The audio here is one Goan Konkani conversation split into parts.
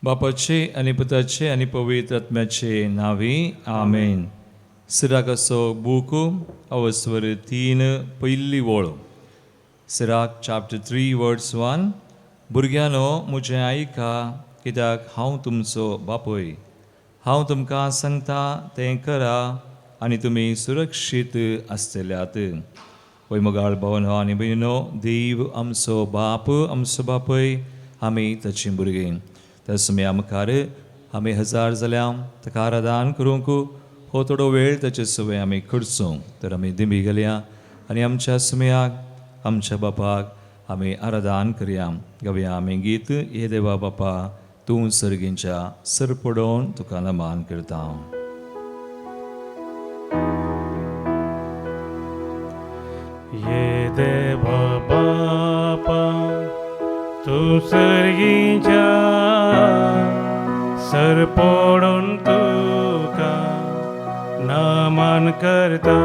बापाचे आनी पुताचे आनी पवित्र आत्म्याचे नांवी आमेन. सिराकाचो बूक अवस्वर 3 पयली वळ. सिराक चॅप्टर 3 वर्स 1. भुरग्यांनो म्हजें आयका, कित्याक हांव तुमचो बापूय. हांव तुमकां सांगता तें करा आनी तुमी सुरक्षीत आसतल्यात. वय मोगाळ भावनो आनी भयणीनो, देव आमचो बाप, आमचो बापूय, आमी ताचीं भुरगीं. त्या सुमया मुखार आमी हजार जाल्या ताका आराधन करूंक हो थोडो वेळ ताचे सवय आमी खर्चूं. तर आमी दिंबी घालया आनी आमच्या सुमयाक, आमच्या बापाक आमी आराधन करया. गावया आमी गीत, हे देवा बापा तूं सर्गींच्या सरपडोवन तुका नमान करता. ये देवा बापा तूं सर्गींच्या सरपडून तुका नमन करता.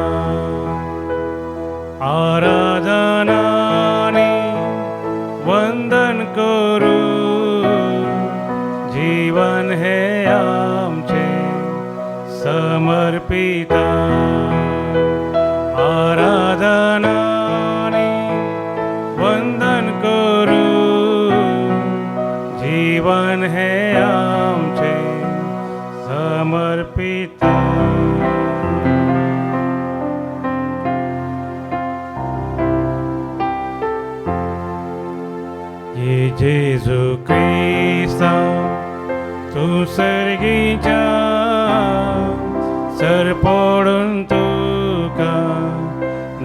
आराधनानी वंदन करू, जीवन हे आमचे समर्पिता. आराधनानी वंदन करू, जीवन हे आमचे समर्पिता. ये जेजू क्रिस्ता तूं सर्गीच्या सरपडून तुका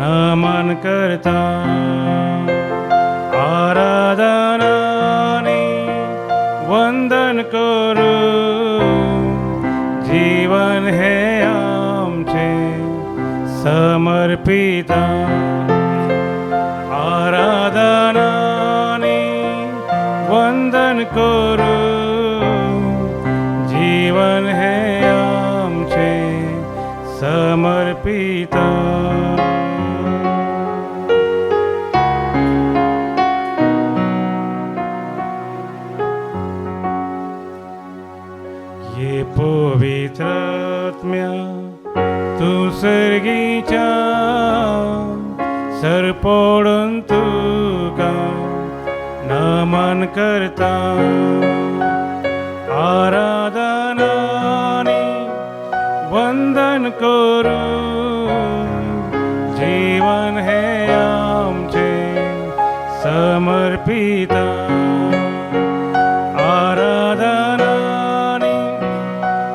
नमन करता. आराधनानी वंदन करू, जीवन हे आमचे समर्पिता. आराधनानी वंदन करू, जीवन हे आमचे समर्पिता. ये पवित्र आत्म्या तूं सर्गीच्या सरपडून तुका नमन करता. आराधनानी वंदन करू, जीवन हे आमचे समर्पिता. आराधनानी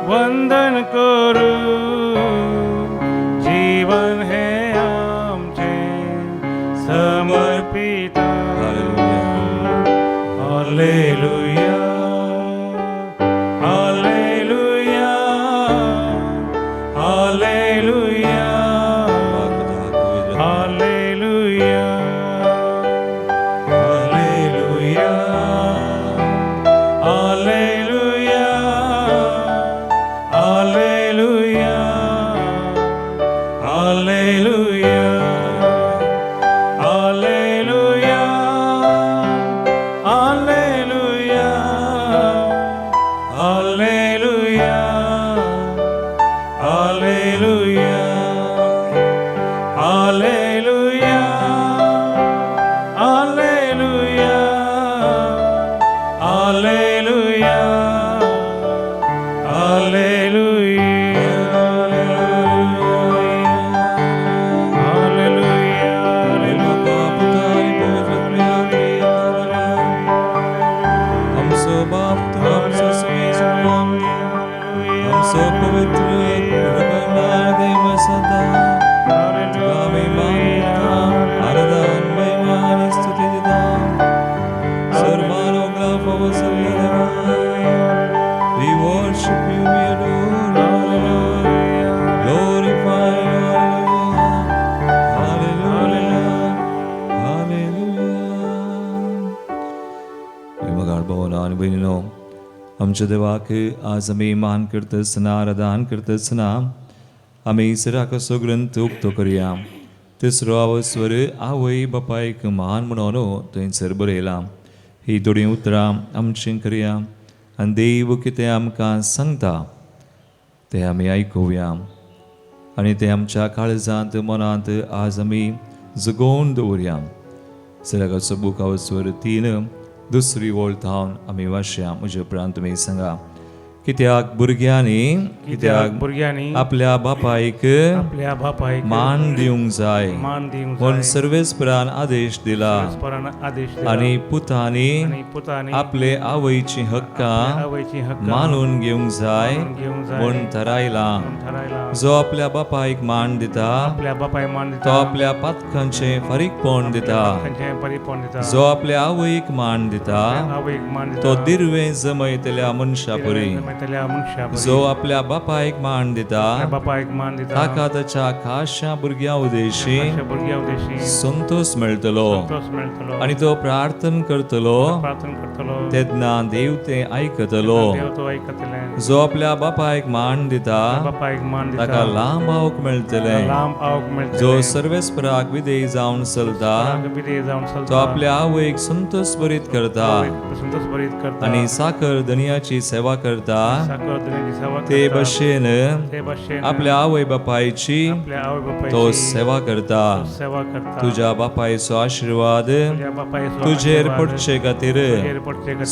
वंदन करू, जीवन हे आमचे समर्पिता. Hallelujah, hallelujah, hallelujah, hallelujah, hallelujah, hallelujah, hallelujah, hallelujah, hallelujah, hallelujah, hallelujah, hallelujah, hallelujah, hallelujah, hallelujah, hallelujah, hallelujah. आमचो बाप तूं आमचो सुमेस्वाम, आमचो पवित्र देव सदा तुका आमी मानता, आराधन महिमा आनी स्तुती दिता. सर्वानुग्रह फावो जाल्ल्या देवा, we worship you, we adore you, glorify you, hallelujah, hallelujah, hallelujah. मोगाळ भावांनो आनी भयणीनो, आमच्या देवाक आज आमी मान करतना, आराधन करतना आमी सिराकाचो ग्रंथ उक्तो करया. तिसरो आवस्वर आवय बापायक मान म्हणून थंयसर बरयलां. ही थोडीं उतरां आमचीं करया आनी देव कितें आमकां सांगता तें आमी आयकुया आनी तें आमच्या काळजांत मनांत आज आमी जगोवन दवरया. सिराकाचो बूक अवस्वर 3 दुसरी वळ थावन आमी वाचया. म्हजे उपरांत तुमी सांगा, कित्याक भुरग्यांनी आपल्या बापायक मान दिवंक जाय म्हूण सर्वेस्परान आदेश दिला आनी पुतांनी आपले आवयची हक्कां मानून घेवंक जाय म्हूण थारायलां. जो आपल्या बापायक मान दिता तो आपल्या पातकांचें फारीकपण दिता. जो आपल्या आवयक मान दिता तो दिर्वे जमयतल्या मनशा परी. जो आपल्या बापायक मान दिता ताका ताच्या खाशा भुरग्यां उदेशी संतोष मेळटलो आनी तो प्रार्थना करतलो तेन्ना देव तें आयकतलो. जो आपल्या बापायक मान दिता ताका लांब आवक मेळटलें. जो सर्वेस्पराक विधेय जावन चलता तो आपल्या आवयक संतोष भरीत करता आनी साकर धनयाची सेवा करता ते भशेन आपल्या आवय बापायची तो सेवा करता. तुज्या बापायचो आशिर्वाद तुजेर पडचे खातीर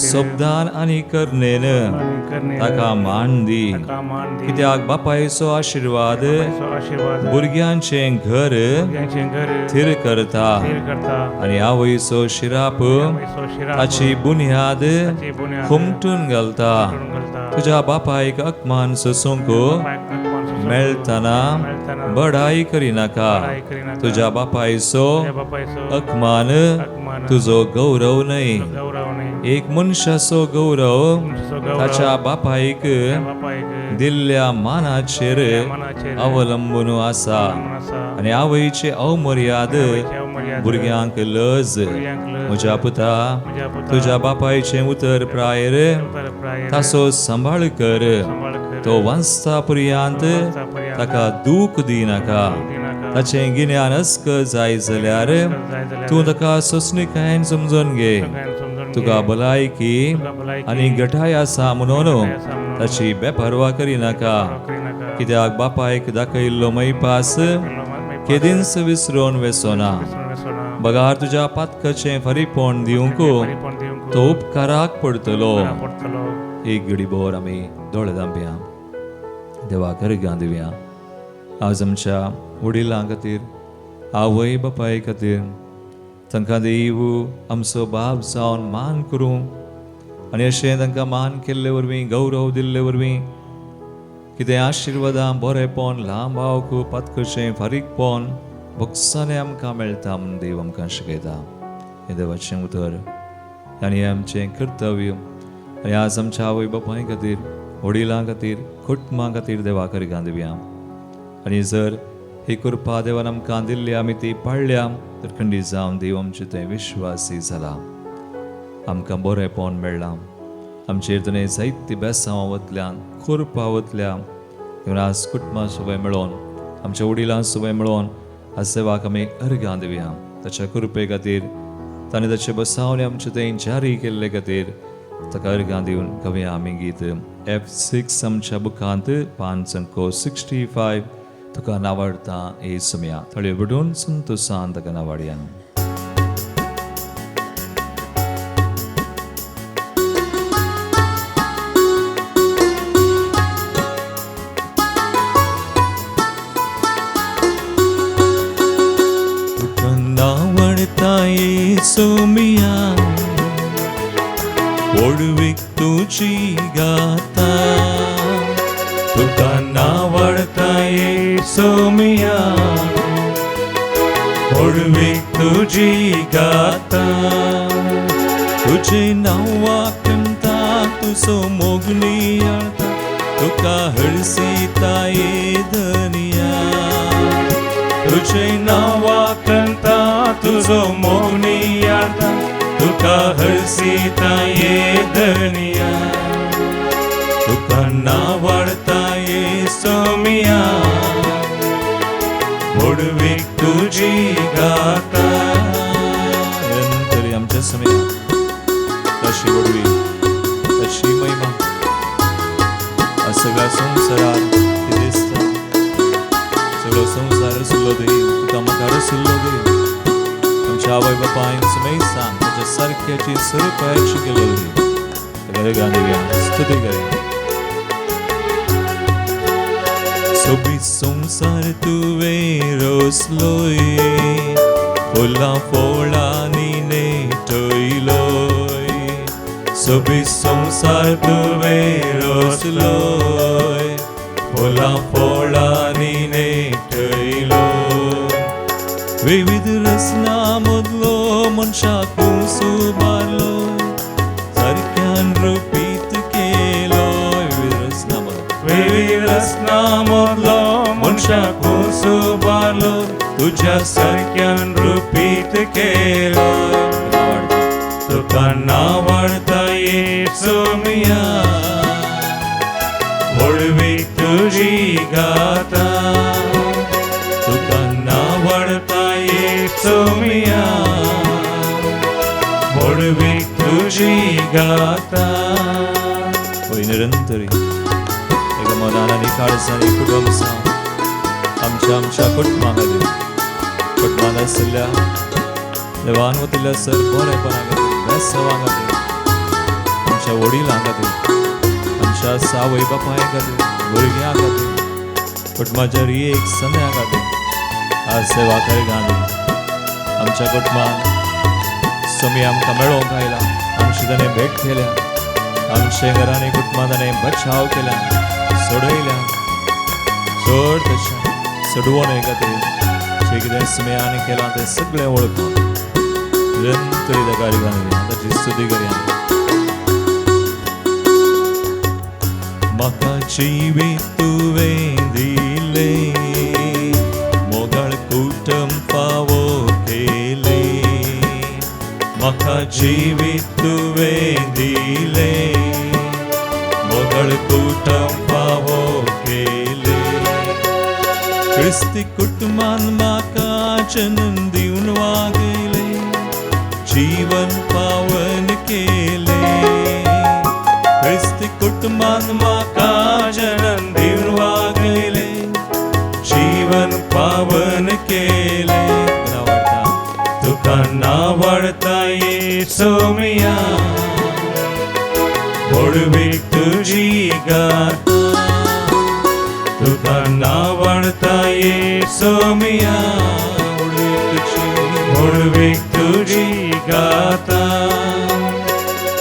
शब्दान आनी करणेन ताका मान दी. कित्याक बापायचो आशिर्वाद भुरग्यांचें घर थीर करता आनी आवयचो शिराप ताची बुन्याद हुमटून घालता. तुज्या बापायक अपमान सोसूंक मेळटना बडाई करिनाका. तुज्या बापायचो अपमान तुजो गौरव न्हय. एक मनशाचो गौरव ताच्या बापायक दिल्ल्या मानाचेर अवलंबून आसा आनी आवयची अवमर्याद भुरग्यांक लज. म्हज्या पुता, तुज्या बापायचें उतर प्रायर ताचो सांबाळ कर. तो वाचता पर्यंत ताका दूख दिनाका. ताचें गिन्यान अस्क जाय जाल्यार तूं ताका सोंसणीकायेन समजून घे. तुका भलायकी आनी घटाय आसा म्हणून ताची बेपर्वा करिनाका. कित्याक बापायक दाखयल्लो मैपास केदींच विसरून वेसोना. बगार तुज्या पातकाचें फारीपण दिवंक तो उपकाराक पडटलो. एक घडी भर आमी दोळे धांपया, देवाक अर्घां दिवया. आज आमच्या वडिलां खातीर, आवय बापाय खातीर तांकां देव आमचो बाप जावन मान करूं आनी अशें तांकां मान केल्ले वरवीं, गौरव दिल्ले वरवीं कितें आशिर्वादां, बरेपण, लांब आवक, पातकचें फारीकपण भोगसाने आमकां मेळटा म्हूण देव आमकां शिकयता. हें देवाचें उतर आनी आमचें कर्तव्य. आनी आज आमच्या आवय बापाय खातीर, वडिलां खातीर, कुटुंबां खातीर देवाक अर्घां दिवया. आनी जर ही कृपा देवान आमकां दिल्ली आमी ती पाळ्ळ्या तर खंडीत जावन देव आमचे थंय विश्वासी जाला. आमकां बरेंपण मेळ्ळां. आमचेर तुवें जायती बेसांवां वतल्यान, कृपा वतल्या. देखून आज कुटुंबां सगळें मेळोन, आमच्या वडिलां सगळें मेळोन आज देवाक आमी अर्घां दिवया. ताच्या कृपे खातीर, ताणें ताचे बसावणे आमचे थंय जारी केल्ले खातीर ताका अर्घां दिवन गावया आमी गीत F6 आमच्या बुकांत 5 अंको 65. तुका नावाडता ए सुमया. थळयो बडून संतोसान ताका नावाडया. तुका नावडता ए सोमिया, ओडवीक तुजी गाता. तुका नावडता ए सोमिया, ओडवीक तुजी गाता. तुझे नांवा कमता तुजो मोगनी आळता, तुका हळसीता ए धनिया. तुझे नांवा कमता तुजो मोगनी आळता, तुका हळसीता ये धनिया. तुका नावडता ये सोमिया, ओडवीक तुजी गाता. तरी आमच्या सोमिया तशी ओडवी, तशी महिमा. सगळ्या संवसारार ती दिसता. सगळो संवसार रसुल्लो देव, तुका म्हाका रसुल्लो देव. आमच्या आवय बापायन सुमेसान ताच्या सारक्याची स्वरुपाची केलो देव. ताका गान दिवया, स्तुती करया. सोबीत संवसार तुवें रसलोय, फुलां फळांनी नेटयलोय. सोबीत संवसार तुवें रसलोय, फुलां फळांनी नेटयलोय. विविध रचना मदलो मनशाक सुबारलो, सारक्यान रुपीत केलो. विविध रचना मदलो, विविध रचना मदलो मनशाक सुबारलो, तुज्या सारक्यान रुपीत केलो. तुका नावडता येसुमिया, व्हडवीक तुजी गाता. तुका नावडता येसुमिया, व्हडवीक तुजी गाता. होय निरंतरी एका मनान आनी काळजान कुटुंब आमच्या आमच्या कुटुंबा खातीर, कुटुंबांत आशिल्ल्या देवान वतिल्ल्या सर बरेपणा खातीर, बेसवां खातीर, आमच्या वडिलां खातीर, आमच्या सावय बापाय खातीर, भुरग्यां खातीर, कुटुंबाच्या एक संद्या खातीर आज सेवा कर गांधी. आमच्या कुटुंबान समी आमकां मेळोवंक आयला, आमची ताणें भेट केल्या, आमच्या घरांनी कुटुंबां ताणें बचाव केला, सोडयल्या. चड तशें सोडवण खातीर जें कितें सुमयान केलां तें सगळें वळखून निरंतरी ताका रिगान ताची स्तुती करया. म्हाका जिवीत तुवें दिलें, मोगाळ कुटुंब फावो केलें. म्हाका जिवीत तुवें दिलें, मोगाळ कुटुंब फावो केलें. क्रिस्ती कुटुंबान म्हाका जन्म दिवन वागयलें, जीवन पावन केलें. क्रिस्ती कुटुंबान म्हाका जन्म दिवन वागयलें, जीवन पावन केलें. तुका नावडता येसुमिया, व्हडवीक तुजी गाता. तुका नावडता येसुमिया, व्हडवीक तुजी गाता.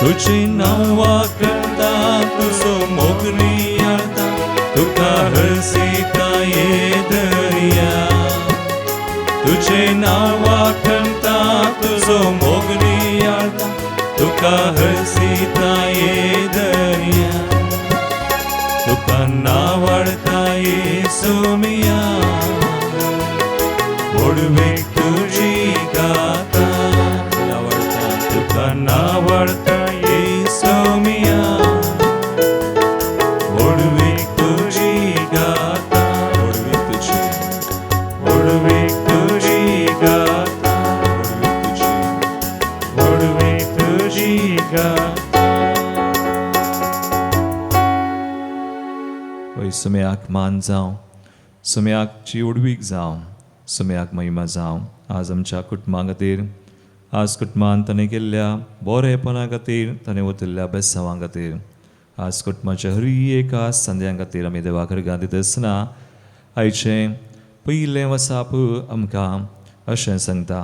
तुझे नांवा करता तुजो मोग नियाळता, तुका हरसिता ये दर्या. तुझे नांवा करता तुजो मोग नियाळता, तुका हरसिता ये दर्या. तुका नावडता येसुमिया, व्हडवीक तुजी गाता. तुका नावडता येसुमिया, व्हडवीक तुजी गाता. व्हडवीक तुजी, व्हडवीक तुजी गाता. व्हडवीक तुजी, व्हडवीक तुजी गाता. होय सुम्याक मान जावं, सुम्याकची उडवीक जावं, सुम्याक महिमा जावं. आज आमच्या कुटुंबा खातीर, आज कुटुंबान ताणें केल्ल्या बरेपणा खातीर, ताणें वतिल्ल्या बेसांवां खातीर, आज कुटुंबाच्या हर एका संद्यां खातीर आमी देवा खर्गां दिता आसतना आयचें पयलें वसाप आमकां अशें सांगता.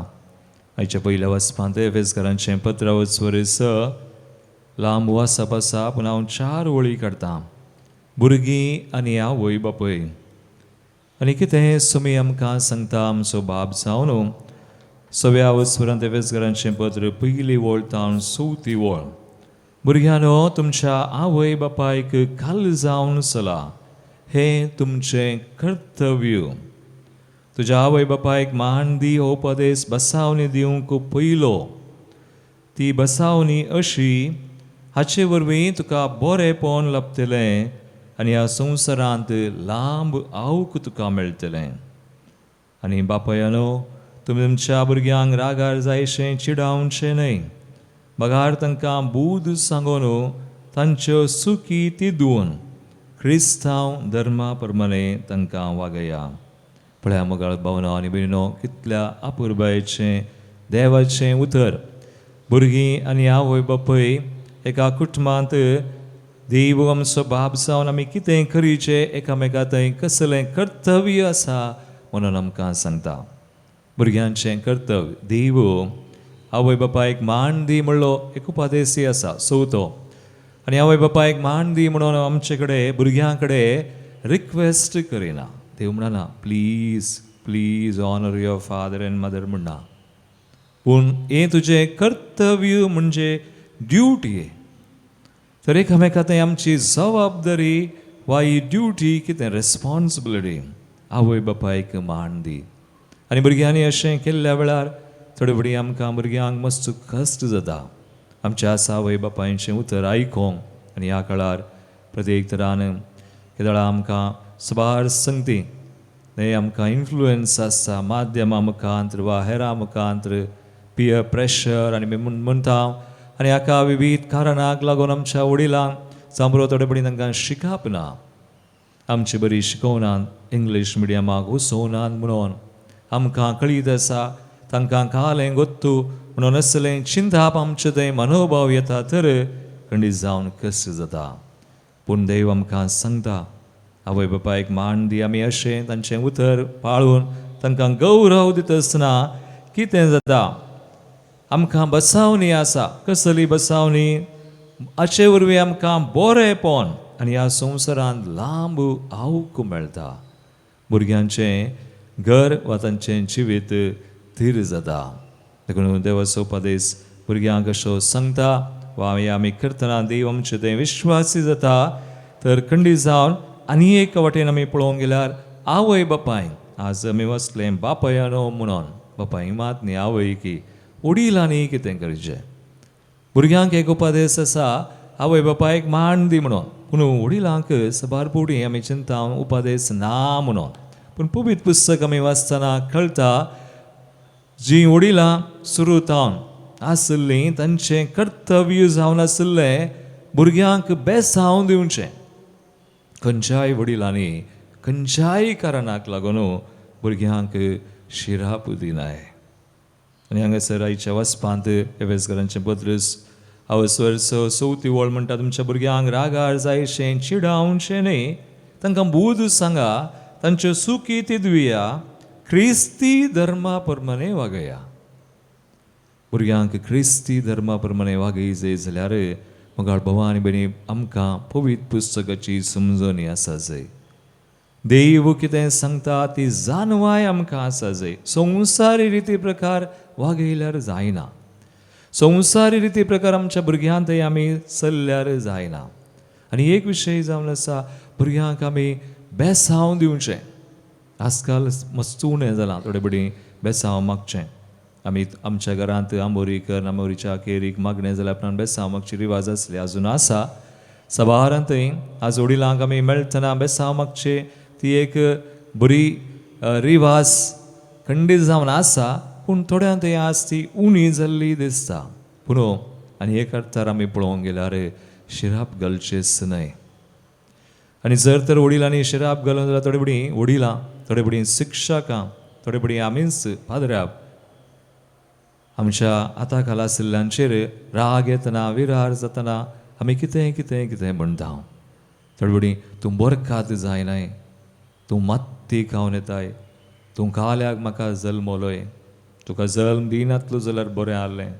आयच्या पयल्या वचपांत एफेसकारांचें पत्र वचवरीस लांब वाचप आसा, पूण हांव 4 वळी काडटां. भुरगीं आनी आवय बापूय आनी कितें सुमी आमकां सांगता आमचो बाब जावन. सव्या वस्वरांत एफेसकारांचें पत्र पयली वळ तावन चवथी वळ. भुरग्यांनो, तुमच्या आवय बापायक खाल जावन चला, हें तुमचें कर्तव्य. तुज्या आवय बापायक मान दी हो उपदेस बसावणी दिवंक पयलो. ती बसावणी अशी, हाचे वरवीं तुका बरेंपण लाबतलें आनी ह्या संवसारांत लांब आवक तुका मेळटलें. आनी बापायानो, तुमी तुमच्या भुरग्यांक रागार जायशें चिडावचें न्हय, बगार तांकां बूद सांगून तांच्यो सुखी तिदून क्रिस्तांव धर्मा प्रमाणे तांकां वागया. पळया मोगाळ भावना आनी भयणो, कितल्या अपुरबायेचें देवाचें उतर. भुरगीं आनी आवय बापूय एका कुटुंबांत देव आमचो बाप जावन आमी कितें करीचें, एकामेका थंय कसलें कर्तव्य आसा म्हणून आमकां सांगता. भुरग्यांचें कर्तव्य देव आवय बापायक मान दी म्हणलो एक उपादेशी आसा चवथो. आनी आवय बापायक मान दी म्हणून आमचे कडेन भुरग्यां कडेन रिक्वेस्ट करिना. देव म्हणना please please honour your father and mother म्हणना, पूण हें तुजें कर्तव्य म्हणजे ड्युटी. तर एकामेका थंय आमची जबाबदारी वा ही ड्युटी कितें रेस्पॉन्सिबिलिटी आवय बापायक मान दी. आनी भुरग्यांनी अशें केल्ल्या वेळार थोडे फावटी आमकां भुरग्यांक मस्त कश्ट जाता आमच्या आवय बापायचें उतर आयकोंक. आनी ह्या काळार प्रत्येक तरान केदळा आमकां साबार संगती हे आमकां इन्फ्लुयन्स आसता माध्यमां मुखांत्र वा हेरां मुखांत्र, पियर प्रेशर आनी म्हणटा. आनी हाका विवीध कारणाक लागून आमच्या वडिलांक जावं बरो थोडे फावटी तांकां शिकप ना, आमची बरी शिकोवनात, इंग्लीश मिडियमाक वचोवनात म्हणून आमकां कळीत आसा तांकां कालें गोत्तू म्हणून असलें चिंताप आमचें थंय मनोभाव येता तर खंडीत जावन कश्ट जाता. पूण देव आमकां सांगता आवय बापायक मान दी. आमी अशें तांचें उतर पाळून तांकां गौरव दिता आसतना कितें जाता, आमकां बसावणी आसा. कसली बसावणी? हाचे वरवीं आमकां बरेंपण आनी ह्या संवसारांत लांब आवक मेळटा. भुरग्यांचें घर वा तांचें जिवीत थीर जाता. देखून देवाचो उपदेश भुरग्यांक अशो सांगता वा आमी करतना देव आमचे थंय विश्वासी जाता. तर खंडीत जावन आनी एक वाटेन आमी पळोवंक गेल्यार आवय बापायक आज आमी वचलें बापायनो म्हणून बापाय मात न्ही आवय की वडिलांनी कितें करचें. भुरग्यांक एक उपदेश आसा आवय बापायक मान दी म्हणून, पूण वडिलांक साबार फावटी आमी चिंता उपदेश ना म्हणून. पूण पवित्र पुस्तक आमी वाचतना कळटा जीं वडिलां सुरू तावन आशिल्लीं तांचें कर्तव्य जावन आशिल्लें भुरग्यांक बेसांव दिवचें. खंयच्याय वडिलांनी खंयच्याय कारणाक लागून भुरग्यांक शिराप दिनाय. आनी हांगासर आयच्या वचपांत एवेसकरांचें पत्रस अवसर चवथी वळ म्हणटा तुमच्या भुरग्यांक रागार जायशें चिडावचें न्हय, तांकां बूद सांगा, तांच्यो सुखी तिदविया, क्रिस्ती धर्मा प्रमाणे वागया. भुरग्यांक क्रिस्ती धर्मा प्रमाणे वागय जाय जाल्यार मोगाळ भावा आनी भयणी आमकां पवित्र पुस्तकाची समजणी आसा जाय. देव कितें सांगता ती जाणवाय आमकां आसा जाय. संवसारी रिती प्रकार वागयल्यार जायना, संवसारी रिती प्रकार आमच्या भुरग्यांक थंय आमी चल्ल्यार जायना. आनी एक विशय जावन आसा भुरग्यांक आमी बेसांव दिवचें. आजकाल मस्त उणें जालां थोडे फावटी बेसांव मागचें. आमी आमच्या घरांत आंबोरी कर आंबोरीच्या केरीक मागणें जाल्यार आपणान बेसांव मागची रिवाज आसली, आजून आसा साबारांत थंय. आज वडिलांक आमी मेळटना बेसांव मागचें ती एक बरी रिवाज खंडीत जावन आसा, पूण थोड्यां थंय आज ती उणी जाल्ली दिसता. पूण आनी एक अर्थार आमी पळोवंक गेल्यार शिराप घालचेच न्हय. आनी जर तर वडिलांनी शिराप घालून जाल्यार थोडे फावटी वडिलां, थोडे फावटी शिक्षकां, थोडे फावटी आमीच पाद्र्याप आमच्या हाता खाला आशिल्ल्यांचेर राग येतना विरार जातना आमी कितें कितें कितें म्हणटा. थोडे फावटी तूं बरखात जायनाय, तूं मात्ती खावन येताय, तूं काल्याक म्हाका जल्मलोय, तुका जल्म दिनातलो जाल्यार बरें आहलें,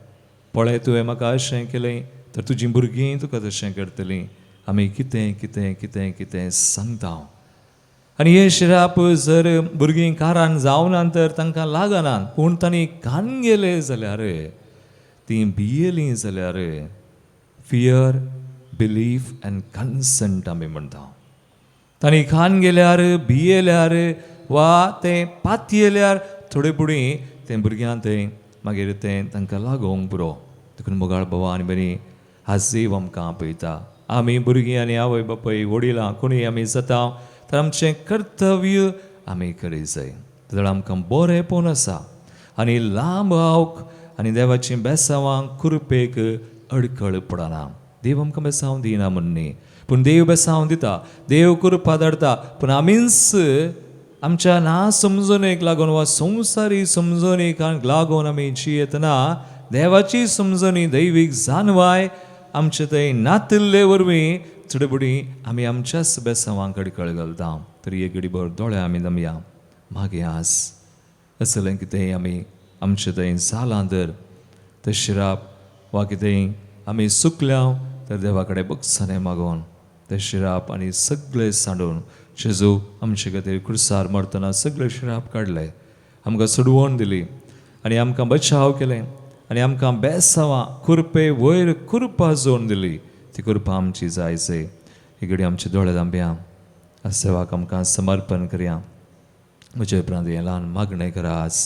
पळय तुवें म्हाका अशें केलें तर तुजीं भुरगीं तुका तशें करतलीं. आमी कितें कितें कितें कितें सांगता. आनी हे शिराप जर भुरगीं कारान जावना तर तांकां लागना, पूण तांणी कान गेले जाल्यार तीं भियेलीं जाल्यार फियर बिलीफ एंड कन्संट आमी म्हणटा. तांणी खान गेल्यार भियेल्यार वा तें पातयेल्यार थोडे फुडें तें भुरग्यां थंय मागीर तें तांकां लागोंक पुरो. देखून मोगाळ भावा आनी भयणी आज देव आमकां आपयता. आमी भुरगीं आनी आवय बापूय वडिलां कोणूय आमी जाता तर आमचें कर्तव्य आमी करीत जाय. जाल्यार आमकां बरेंपण आसा आनी लांब आवक आनी देवाचीं बेसांवां कुरपेक अडखळ पडना. देव आमकां बेसांव दिना म्हूण न्ही, पूण देव बेसांव दिता, देव कृपा धाडटा. पूण आमीच आमच्या ना समजणेक लागून वा संवसारी समजणेक लागून आमी जियेतना देवाची समजणी दैवीक जानवाय आमचे थंय नातिल्ले वरवीं चड बुडी आमी आमच्याच बेसांवांक कळ घालता. तरी एक घडीभर दोळे आमी दमया मागीर आस असलें कितेंय आमी आमचे थंय जालां तर ते शिराप वा कितेंय आमी सुकल्या तर देवा कडेन बगसाणें मागोवन ते शिराप आनी सगळे सांडून जेजू आमचे खातीर क्रुसार मरतना सगळे शिराप काडले, आमकां सोडवण दिली आनी आमकां बचाव केलें आनी आमकां बेसांवां कुरपे वयर कुरपा जोडून दिली. ती कुरपा आमची जायचे. ही घडी आमचे दोळे दांबया, सेवाक आमकां समर्पण करया. म्हजे उपरांत हें ल्हान मागणें करा. आज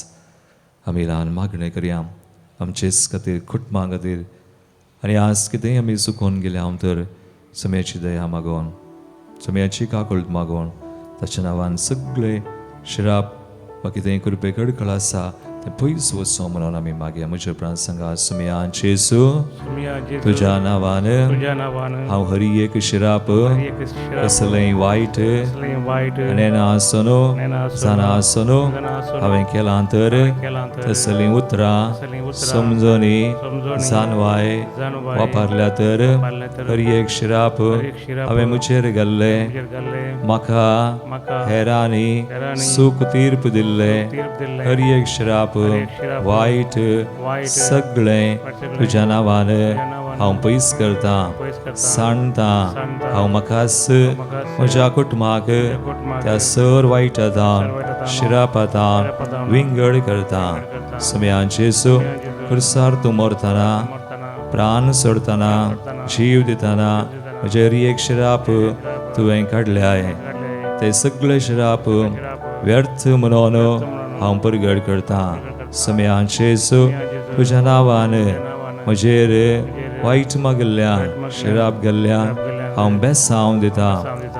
आमी ल्हान मागणें करया आमचेच खातीर, कुटुंबा खातीर. आनी आज कितेंय आमी चुकोवन गेल्या हांव तर सम्याची दया मागोवन, सम्याची काकूळट मागोवन ताच्या नांवान सगळे शिराप वा कितेंय कृपे कडकळ आसा तें पयस वचूं म्हणून आमी मागया. म्हज्या उपरांत सांगा, सुमया जेजू, तुज्या नांवान हांव हरी एक शिराप कसलेंय वायट नेना आसनो जाणा आसनो हांवें केलां तर तसलीं उतरां समजणी जानवाय वापरल्या तर हरी एक शिराप हांवें म्हजेर घाल्ले, म्हाका हेरांनी सूख तीर्प दिल्ले हरी एक शिराप वायट सगळें तुज्या नांवान हांव पयस करता, सांडटा. हांव म्हाकाच म्हज्या कुटुंबाक त्या सर वायटांत शिरापांत विंगड करता. सम्यान जेजू, खुर्सार तूं मरतना, प्राण सोडतना, जीव दितना म्हजेर एक शिराप तुवें काडल्याय, ते सगळे शिराप व्यर्थ म्हणून हांव परगट करता. सम्यान जेजू, तुज्या नांवान म्हजेर वायट मागिल्ल्यान शिराप गेल्ल्यान हांव बेसांव दिता.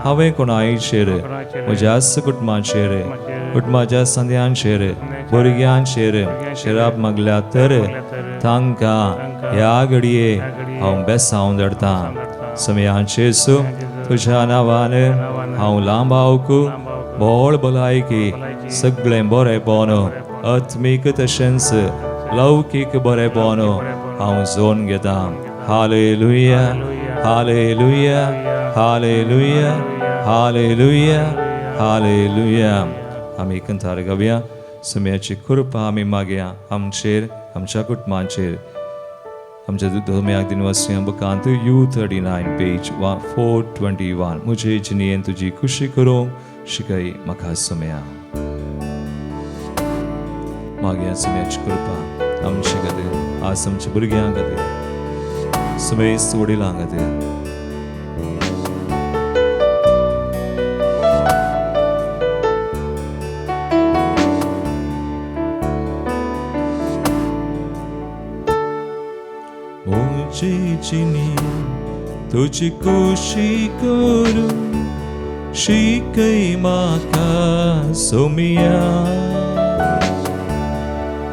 हांवें कोणायचेर, म्हज्याच कुटुंबाचेर, कुटुंबाच्या संद्यांचेर, भुरग्यांचेर शिराप मागल्या तर तांकां ह्या घडये हांव बेसांव धाडटा. सम्यान जेजू, तुज्या नांवान हांव लांबावक बोळ भलायकी सगळें बरेंपण आत्मीक तशेंच लौकीक बरेंपण हांव जोन घेता. Hallelujah, hallelujah, hallelujah, hallelujah, hallelujah. आमी कंतार गावया. सुम्याची कृपा आमी मागया आमचेर, आमच्या कुटुंबाचेर. आमच्या दोम्याक दिन वसया बुकांत U39 page 421. म्हजे जिणेन तुजी खुशी करूंक शिकय म्हाका सुम्या. मागया सुम्याची कृपा आमचे खातीर, आज आमच्या भुरग्यां खातीर, सुमेस्त वडिलां खातीर. म्हजी जिणेन तुजी खुशी करूं शिकय म्हाका सोमिया.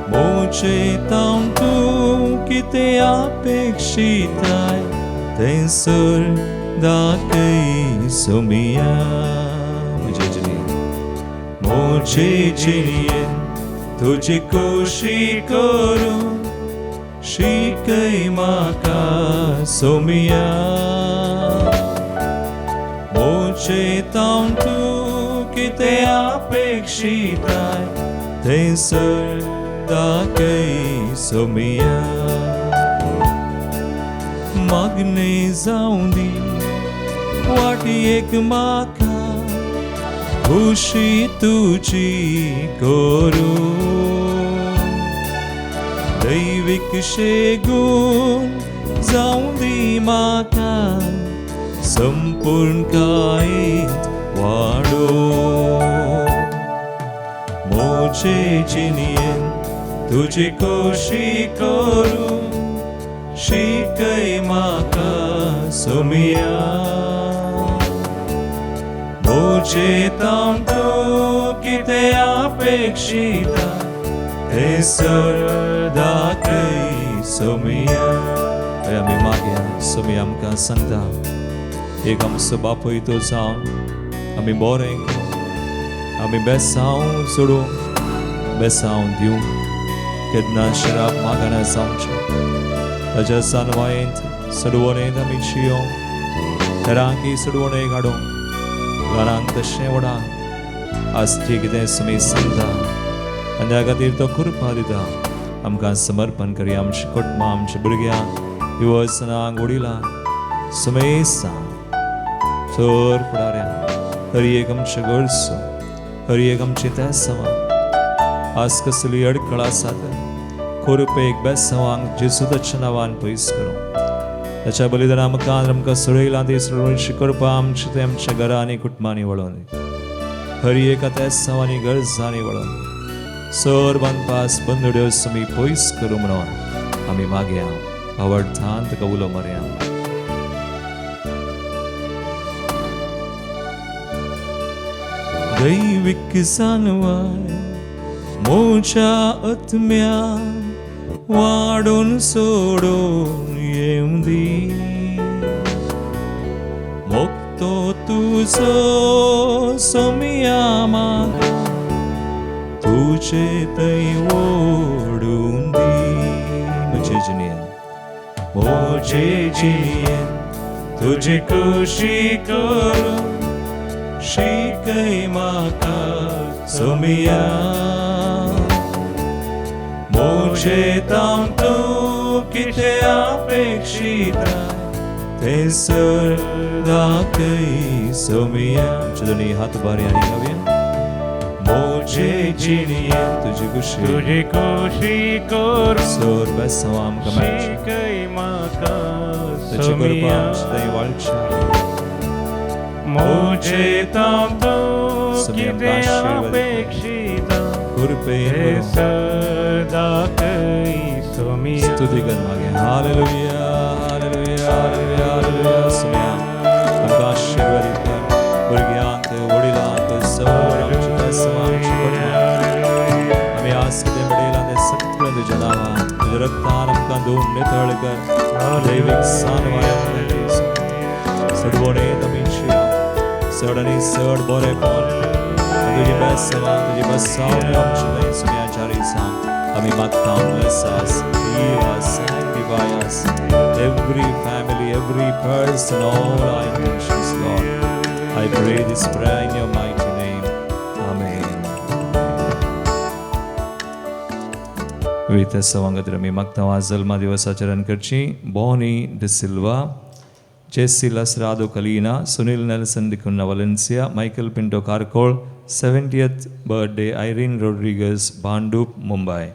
म्हजे तावन तूं कितें अपेक्षिताय तें सर दाखय सोमिया. म्हजे जिणेन, म्हजे जिणेन तुजी खुशी करूं शिकय म्हाका सोमिया. म्हजे तावन तूं कितें अपेक्षिताय तें सर दाखय सोमिया. मागणें जावं दी वाटयेक म्हाका खुशी तुजी करूं, दैवीक शेगून जावं दी म्हाका संपूर्ण कायत वाडो. म्हजे जिणेन तुजी खुशी करूं शिकय म्हाका सोमिया. म्हजे तावन तूं कितें अपेक्षिता तें सर दाखय सोमिया. हे आमी मागया. सोमी आमकां सांगता एक आमचो बापूय तो जावन आमी बरें करूं, आमी बेसांव सोडूं, बेसांव दिवं, केन्ना शराब मागना जावचें. ताच्या सानवायेंत सडवणेंत आमी शियो, हेरांकी सडवणे काडूं, घरांक तशें वडा. आज जे कितें सुमी सांगता आनी त्या खातीर तो कृपा दिता. आमकां समर्पण करया आमच्या कुटुंबां, आमच्या भुरग्यांक, युवसनांक, वडिलांक, सुमेसांक, सर फुडाऱ्यांक, हर एक आमच्या गरजो, हर एक आमची तेसांवां आज कसली अडखळ आसात खोरपेक बेसांवांक जेजूच्या नांवान पयस करूं. ताच्या बलिदाना आमकां आमकां सोडयलां ती सोडून करपा आमचें तें आमच्या घरां आनी कुटुंबांनी वळोवन, हर एका तेसांवांनी गरजांनी वळोवन, सर बांदपास बंदड्यो सुमी पयस करूं म्हणून आमी मागया. आवडथान तुका उलो मारया. दैवीक जानवाय मोच्या आत्म्या वाडून सोडून येवं दी, मोगतो तुजो सोमिया म्हाका तुजे थंय ओडून दी. म्हजे जिणेन, म्हजे जिणेन तुजी खुशी करूं शिकय म्हाका सोमिया. म्हजे ताम तूं कितें अपेक्षिता तें सर दाखय सोमिया. आमचे दोनी हात उबारी आनी गावया. म्हजे जिणेन तुजी खुशी, तुजी खुशी करूं सर बेसांव आमकां मेळचें, शिकय म्हाका ताची कृपा सोमिया. आमचे थंय वाळच्या. म्हजे ताम तूं सोमिया आमकां कितें आशिर्वाद अपेक्षिता कृपेन तें भरून. सर दाखय सोमिया. स्तुती कर मागे. Hallelujah, hallelujah, hallelujah, hallelujah. सोमिया आमकां आशिर्वादीत कर, भुरग्यांक, वडिलांक, सर आमच्या बेसांवांक, आमच्या कुटुंबांक. आमी आज कितें बडयलां तें सगळें तुज्या नांवान, तुज्या रक्तान आमकां धुवन नितळ कर. दैवीक सानवाय आमकां दी. सडवणेंत आमी शिया, चड आनी चड बरेंपण, तुजी बेसांवां, तुजी बसावणी आमचे थंय सोमिया जारी जावं. आमी मागता. Bless us, heal us, sanctify us, every family, every person, all our intentions, Lord. I pray this prayer in your mighty name. Amen. विविध सवांगत आमी मागता. आज जल्मा दिवस आचरण करची Bonnie D'Silva, Jessy Lasrado Kalina, Sunil Nelson D'Cunha Valencia, Michael Pinto Karkal, 70th birthday Irene Rodrigues Bhandup Mumbai.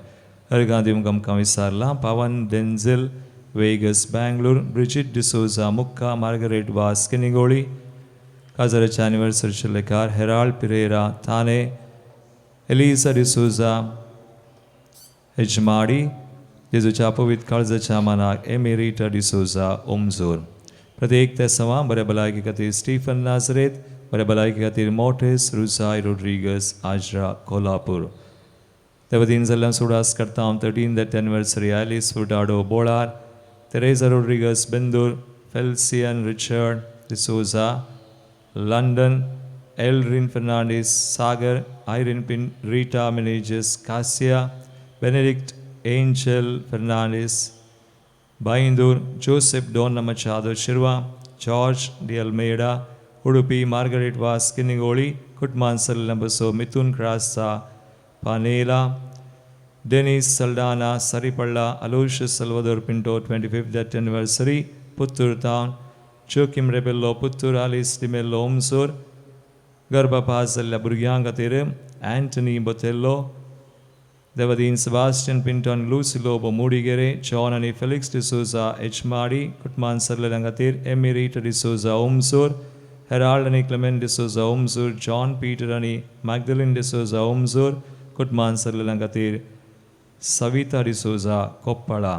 हरगांधी आमकां विसारला Pawan Denzil Vegas Bangalore, Bridget D'Souza Mukka, Margaret Vaz Kinnigoli, काजाराच्या एनिवर्सरीचे लेकार हेराल्ड पिरेरा थाने, एलिसा डिसोजा हेजमाडी, जेजूच्या पवित्र काळजाच्या मानाक एमेरिटा डिसोजा ओमजोर. प्रत्येक त्या सवा बऱ्या भलायकी खातीर स्टीफन नाजरेत, बऱ्या भलायकी खातीर मोटेस रुजाय रोड्रिगस आजरा कोल्हापूर. त्या वतीन जाल्ल्यान सुडास करता हांव 13 death anniversary Alice Furtado Bolar, Teresa Rodrigues Bendur, Felcian Richard D'Souza London, Elrin Fernandes Sagar, Irene pin Rita Menezes Cassia, Benedict Angel Fernandes Byndoor, Joseph Donna Machado Shirva, George D Almeida Udupi, Margaret Vaz Kinnigoli, कुटमान सल्लंबसो Mithun Crasta Panela, Denis Saldanha Saripalla, Aloysius Salvador Pinto 25th death anniversary Puttur town, Joaquim Rebello Puttur, Alice D'Mello Omsur, गर्भपास जाल्ल्या भुरग्यां खातीर अँटनी बोतेल्लो, देवदीन सेबास्टियन पिंटो आनी लुसी लोबो मुडिगेरे, जॉन आनी फेलिक्स डिसोजा एचमाडी, कुटमान सरलेल्या खातीर एमिरिटा डिसोजा ओमसूर, हेराल्ड आनी क्लेमेंट डिसोजा ओमसूर, जॉन पीटर आनी मॅगदलिन डिसोजा ओमसूर, कुटमान सरलेल्या खातीर सविता डिसोजा कोप्पाळा.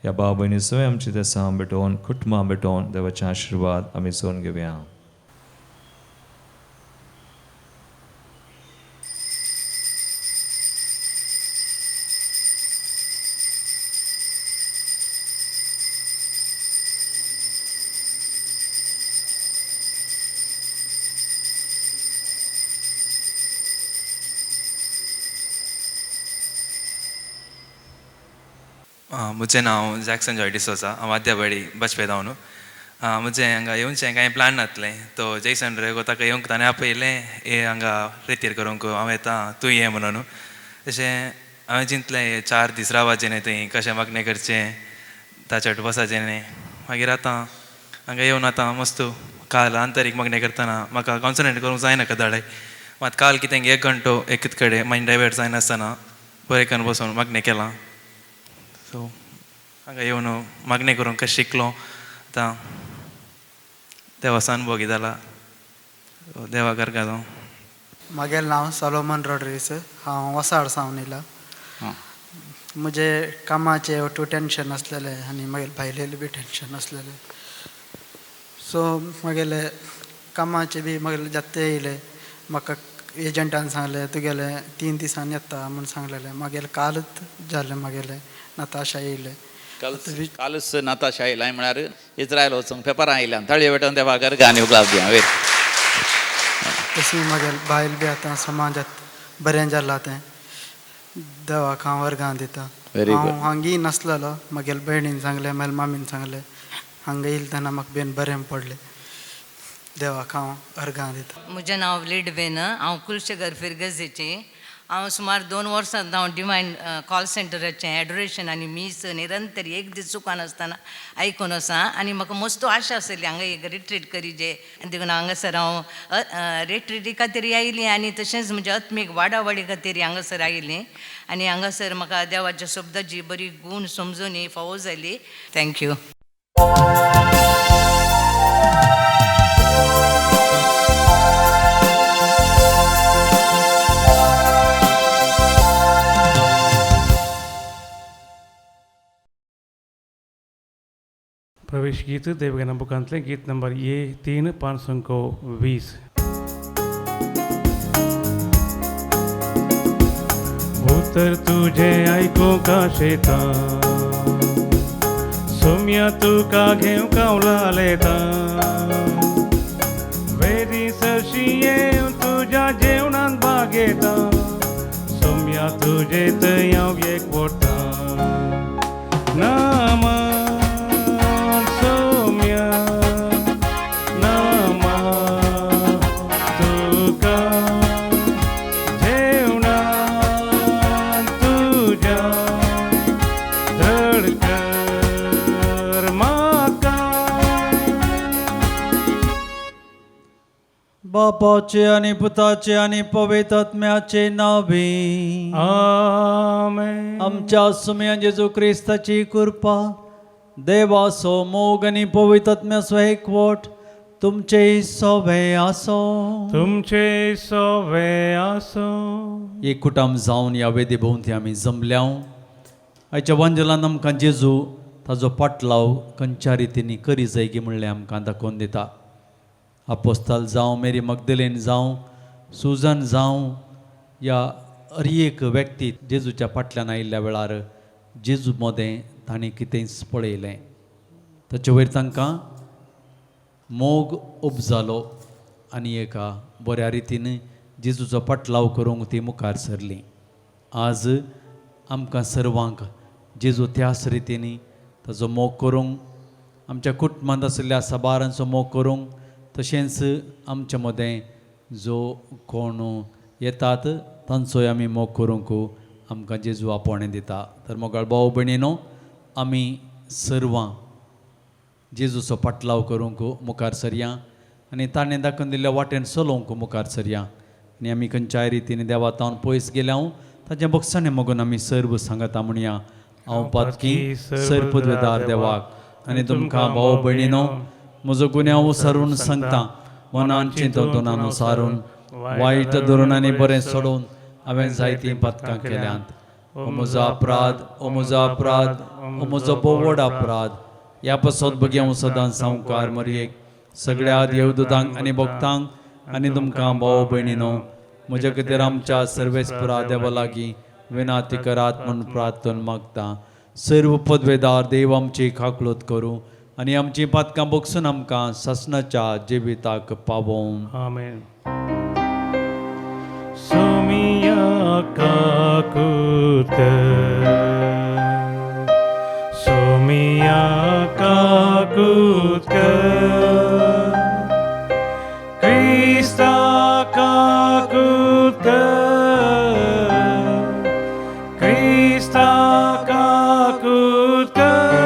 ह्या भाव भयणी सगळें आमची देसां भेटोवन, कुटुंबां भेटोवन देवाचे आशिर्वाद आमी जोन घेवया. म्हजें नांव जॅक्सन जॉय डिसोजा. हांव आद्यावाडी बचपे जावन. म्हजें हांगा येवचें कांय प्लान नासलें. तो जैसन रेगो ताका येवंक ताणें आपयलें, ये हांगा रेतीर करूंक हांव येता तूं ये म्हणून. तशें हांवें चिंतलें 4 दीस रावपाचें न्हय थंय, कशें मागणें करचें, ताच्या बसाचें न्हय. मागीर आतां हांगा येवन आतां मस्त काल आंतरीक मागणें करतना म्हाका कॉन्सन्ट्रेट करूंक जायना कदाळे. मात काल कितें 1 घंटो एकच कडेन मायंड डायवर्ट जायनासतना बरें करून बसून मागणें केलां. सो हांगा येवन मागणें करूंक कशें शिकलो, आतां देवा भोगी जाला, देवा करका जावं. म्हगेलें नांव सोलोमन रॉड्रिगीस, हांव वसाड सावन येयला. म्हजे कामाचें टू टेंशन आसलेलें आनी मागीर भायलेलें बी टेंशन आसलेलें. सो म्हगेलें कामाचें बी म्हगेलें जात्ते येयलें. म्हाका एजंटान सांगलें तुगेलें 3 दिसांनी येता म्हूण सांगलेलें. मागीर कालच जालें म्हगेलें नताशा येयलें. कालच नताशा येयलें म्हळ्यार इस्रायल वचूंक पेपरां आयल्यान तळये वेटून देवा गर्गांनी उपलब्ध हांवें. तशी म्हगेलें बायल बी आतां समाजांत बरें जालां तें, देवाक हांव वर्गां दिता. हांव हांगी नासलेलो, म्हगेले भयणीन सांगलें, म्हगेले मामीन सांगलें, हांगा येयलें तेन्ना म्हाका बेन बरें पडलें. देवाक हांव अर्गां दिता. म्हजें नांव लिडबेन, हांव कुलशेगर फिरगजेचें. हांव सुमार 2 वर्सां हांव डिवायन कॉल सेंटराचें एडोरेशन आनी मीस निरंतर एक दीस चुकनासतना आयकून आसा. आनी म्हाका मस्त आशा आसली हांगा एक रिट्रीट करीजे, आनी देखून हांगासर हांव रिट्रीटी खातीर आयली आनी तशेंच म्हज्या आत्मीक वाडावडी खातीर हांगासर आयली. आनी हांगासर म्हाका देवाच्या शब्दाची बरी गूण समजून फावो जाली. Thank you. प्रवेश गीत देवगना बुकांतलें गीत नंबर ये 3 520. उतर तुझे आयकूंक आशेता, सोम्या तुका घेवंक कावलालेता, वेरी सरशी येवन तुज्या जेवणांत भागयता, सोम्या तुजे थंय हांव एक वता. नामा बापाचे आनी पुताचे आनी पवित्र आत्म्याचे नावे आमेन. आमच्या सुम्या जेजू क्रिस्ताची कृपा, देवाचो मोग आनी पवित्र आत्म्याचो एकवट तुमचे सोवे आसो. तुमचे सोवे आसो. एक कुटुंब जावन ह्या वेदी भोंवती आमी जमल्या. आयच्या वंजलान आमकां जेजू ताजो पाटलाव खंयच्या रितींनी करी जायगी म्हणलें आमकां दाखोवन दिता. आपोस्ताल जावं, मेरी मगदलेन जावं, सुजन जावं, ह्या हर एक व्यक्ती जेजूच्या फाटल्यान आयिल्ल्या वेळार जेजू मदें तांणी कितेंच पळयलें. ताचे वयर तांकां मोग उपजालो आनी एका बऱ्या रितीन जेजूचो पाटलाव करूंक ती मुखार सरली. आज आमकां सर्वांक जेजू त्याच रितीन ताजो मोग करूंक, आमच्या कुटुंबांत आशिल्ल्या साबारांचो मोग करूंक, तशेंच आमच्या मदें जो कोण येतात तांचोय आमी मोग करूंक आमकां जेजू आपोवणें दिता. तर मोगाळ भाव भयणीनो, आमी सर्वां जेजूचो पाटलाव करूंक मुखार सरया आनी ताणें दाखोवन दिल्ल्या वाटेन चलोवंक मुखार सरया. आनी आमी खंयच्याय रितीन देवा तावन पयस गेल्या ताचें बक्षाणें मागून आमी सर्व सांगता म्हणया. हांव पातकी सर्पद्वेदार देवाक आनी तुमकां भाव भयणीनो म्हजो गुन्यांव सारून सांगता. मनान चिंतून सारून वायट धरून आनी बरें सोडून हांवें जायतीं पातकां केल्यांत. ओ म्हजो अपराध, ओ म्हजो अपराध, ओ म्हजो भोव व्हड अपराध. ह्या पासत भुरग्यां हांव सदांच सावकार मरयेक सगळ्या देवदूतांक आनी भक्तांक आनी तुमकां भाव भयणीनो म्हज्या खातीर आमच्या सर्वेस्परा देवा लागीं विनाती करात म्हूण प्रार्थना मागता. सर्व पदवेदार देव आमची काकळूत करूं आनी आमची पातकां बगसून आमकां सासणाच्या जिविताक पावोवं. आमेन. सोमिया काकूत सोमिया काकूत कर, क्रिस्ता काकूत कर, क्रिस्ता काकूत कर,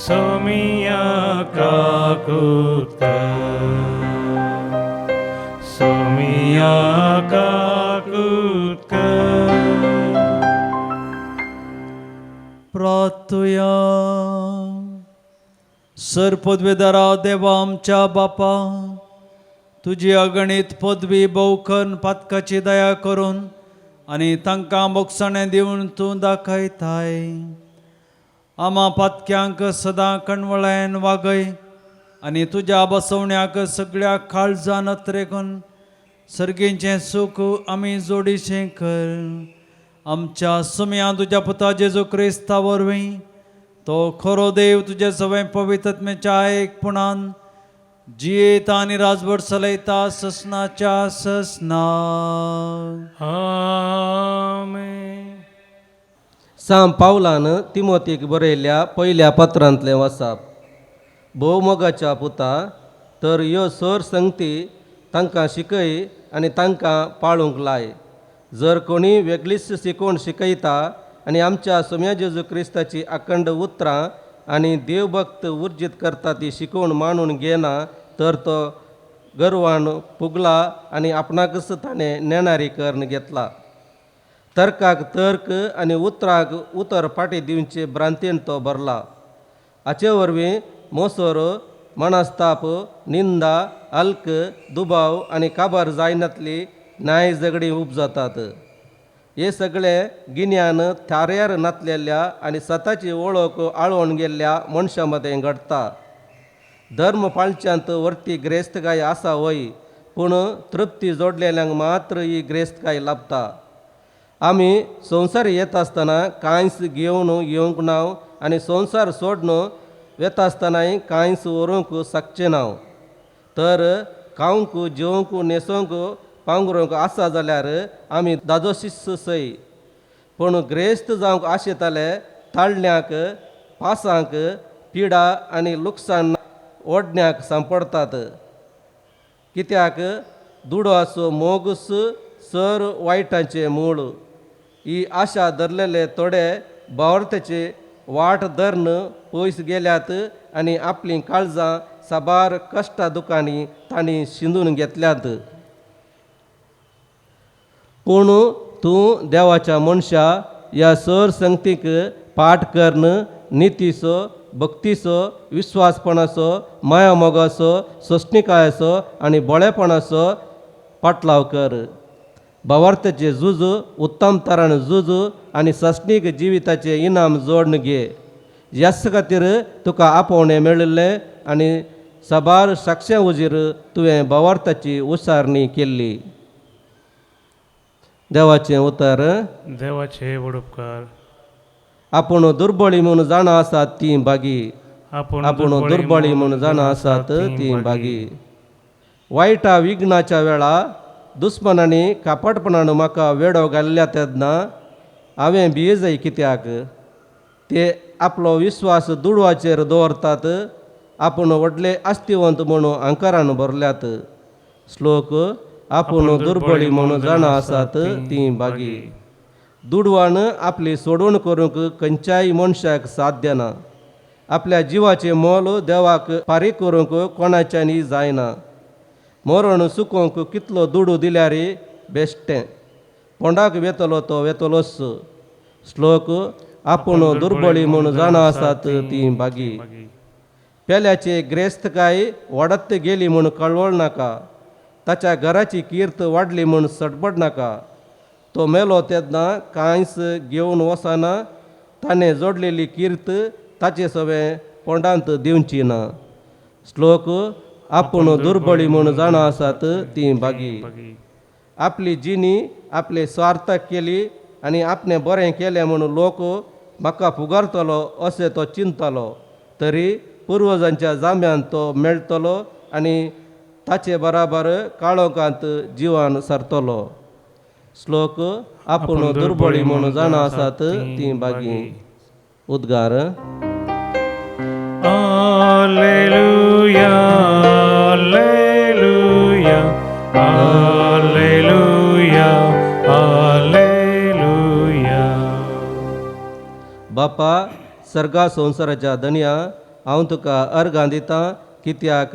सोमिया काकूत कर, सोमिया काकूत कर. प्रार्थुया. सर पदवेदारा देवा आमच्या बापा, तुजी अगणीत पदवी भोवकन पातकाची दया करून आनी तांकां बोगसाणें दिवन तूं दाखयताय. आमा पातक्यांक सदां कणवळायन वागय आनी तुज्या बसवण्याक सगळ्या काळजान अत्रेकून सर्गींचें सूख आमी जोडीशें कर. आमच्या सुमया तुज्या पुता जेजू क्रिस्ता वरवीं, तो खरो देव तुजे सवय पवित्रत्मेच्या एकपणान जियेता आनी राजवट चलयता ससनाच्या ससना. आमेन. साम पावलान तिमोतीक बरयल्ल्या पयल्या पत्रांतलें वाचप. भोव मोगाच्या पुता, तर ह्यो सर संगती तांकां शिकय आनी तांकां पाळूंक लाय. जर कोणी वेगळीच शिकवण शिकयता आनी आमच्या सोम्या जेजू क्रिस्ताची अखंड उतरां आनी देवभक्त उर्जीत करता ती शिकवण मानून घेना, तर तो गर्वान पुगला आनी आपणाकच ताणें नेणारी करून घेतला. तर्काक तर्क आनी उतराक उतर फाटी दिवचे भ्रांतीन तो भरला. हाचे वरवीं मोसोर, मनस्ताप, निंदा, अल्क दुबाव आनी काबार जायनातली न्याय झगडीं उपजातात. हे सगळे गिन्यान थाऱ्यार नातलेल्या आनी सताची वळख आळोवन गेल्ल्या मनशां मदें घडटा. धर्म पाळच्यांत वर्ती ग्रेस्तकाय आसा वय, पूण तृप्ती जोडलेल्यांक मात्र ही ग्रेस्तकाय लाभता. आमी संवसार येता आसतना कांयच घेवन येवंक ना आनी संवसार सोडून वेता आसतनाय कांयच व्हरूंक शकचें ना. तर खावंक, जेवंक, न्हेसोवंक, पांगरूंक आसा जाल्यार आमी दादोशीच सय. पूण ग्रेस्त जावंक आशेताले ताळण्याक, पासांक, पिडा आनी लुकसाण ओडण्याक सांपडटात. कित्याक दुडवाचो मोगूस सर वायटाचें मूळ. ही आशा धरलेले थोडे भावार्थाची वाट धरून पयस गेल्यात आनी आपलीं काळजां साबार कश्टा दुकांनी तांणी शिंदून घेतल्यात. पूण तूं देवाच्या मनशा ह्या सर संगतीक पाठ करून नितीचो, भक्तीचो, विस्वासपणाचो, माया मोगाचो, सोंसणिकायेचो आनी बोळेपणाचो पाटलाव कर. भावार्थाचे झूज उत्तम तरान झूज आनी सस्नीक जिविताचें इनाम जोडून घे. ह्याच खातीर तुका आपोवणें मेळिल्लें आनी साबार साक्षां उजीर तुवें भावार्थाची उसारणी केल्ली. देवाचें उतर. देवाचे व्हड उपकार. आपूण दुर्बळी म्हूण जाणा आसात ती भागी. आपूण आपूण दुर्बळी म्हूण जाणा आसात ती भागी. वायटा विघ्नाच्या वेळा दुस्मनांनी कापटपणान म्हाका वेडो घाल्ल्या तेन्ना हांवें भियेजय कित्याक? ते आपलो विस्वास दुडवाचेर दवरतात, आपूण व्हडले आस्तिवंत म्हणून अंकारान भरल्यात. श्लोक. आपूण दुर्बळी म्हणून जाणा आसात ती भागी. दुडवान आपली सोडवण करूंक खंयच्याय मनशाक साध्य ना. आपल्या जिवाचें मोल देवाक फारीक करूंक कोणाच्यानय जायना. मरण सुकोवंक कितलो दुडू दिल्यार बेश्टें, फोंडाक वेतलो तो वेतलोच. श्लोक. आपूण दुर्बळी म्हूण जाणा आसात ती भागी. पेल्याचे ग्रेस्तकाय वाडत गेली म्हूण कळवळ नाका, ताच्या घराची कीर्त वाडली म्हूण सटबड नाका. तो मेलो तेन्ना कांयच घेवन वचना, ताणें जोडलेली कीर्त ताचे सवें फोंडांत दिवची ना. श्लोक. आपूण दुर्बळी म्हूण जाणा आसात ती भागी. आपली जिणी आपले स्वार्थाक केली आनी आपणें बरें केलें म्हूण लोक म्हाका फुगारतलो अशें तो चिंततालो, तरी पुर्वजांच्या जाम्यान तो मेळटलो आनी ताचे बराबर काळोखांत जिवान सरतलो. श्लोक. आपूण दुर्बळी म्हूण जाणा आसात ती भागी. उद्गार. Alleluia, Alleluia, Alleluia, Alleluia. बापा सर्गा संवसाराच्या धनया, हांव तुका अर्गां दितां कित्याक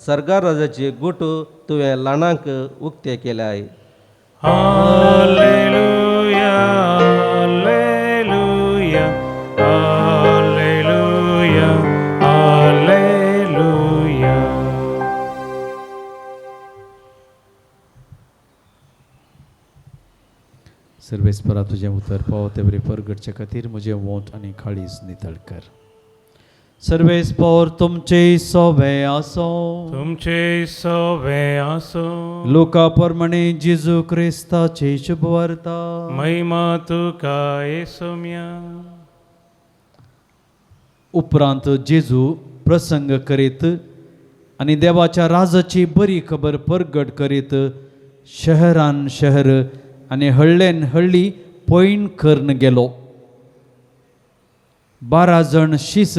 सर्गा राजाची गुट तुवें ल्हानांक उक्ते केल्याय. Alleluia, Alleluia, Alleluia, Alleluia. सर्वेस्परा तुजें उतर पावो ते बरी परगटचे खातीर म्हजें वोंट आनी काळीज नितळ कर. सर्वेस्पर तुमचे सोबे आसो. तुमचे सोवे आसो. लोका प्रमाणे जेजू क्रिस्ताची शुभवार्ता. महिमा तुका येसोम्या. उपरांत जेजू प्रसंग करीत आनी देवाच्या राजाची बरी खबर परगट करीत शहरान शहर आनी हळ्ळेन हळ्ळी पयण करून गेलो. 12 जण शीस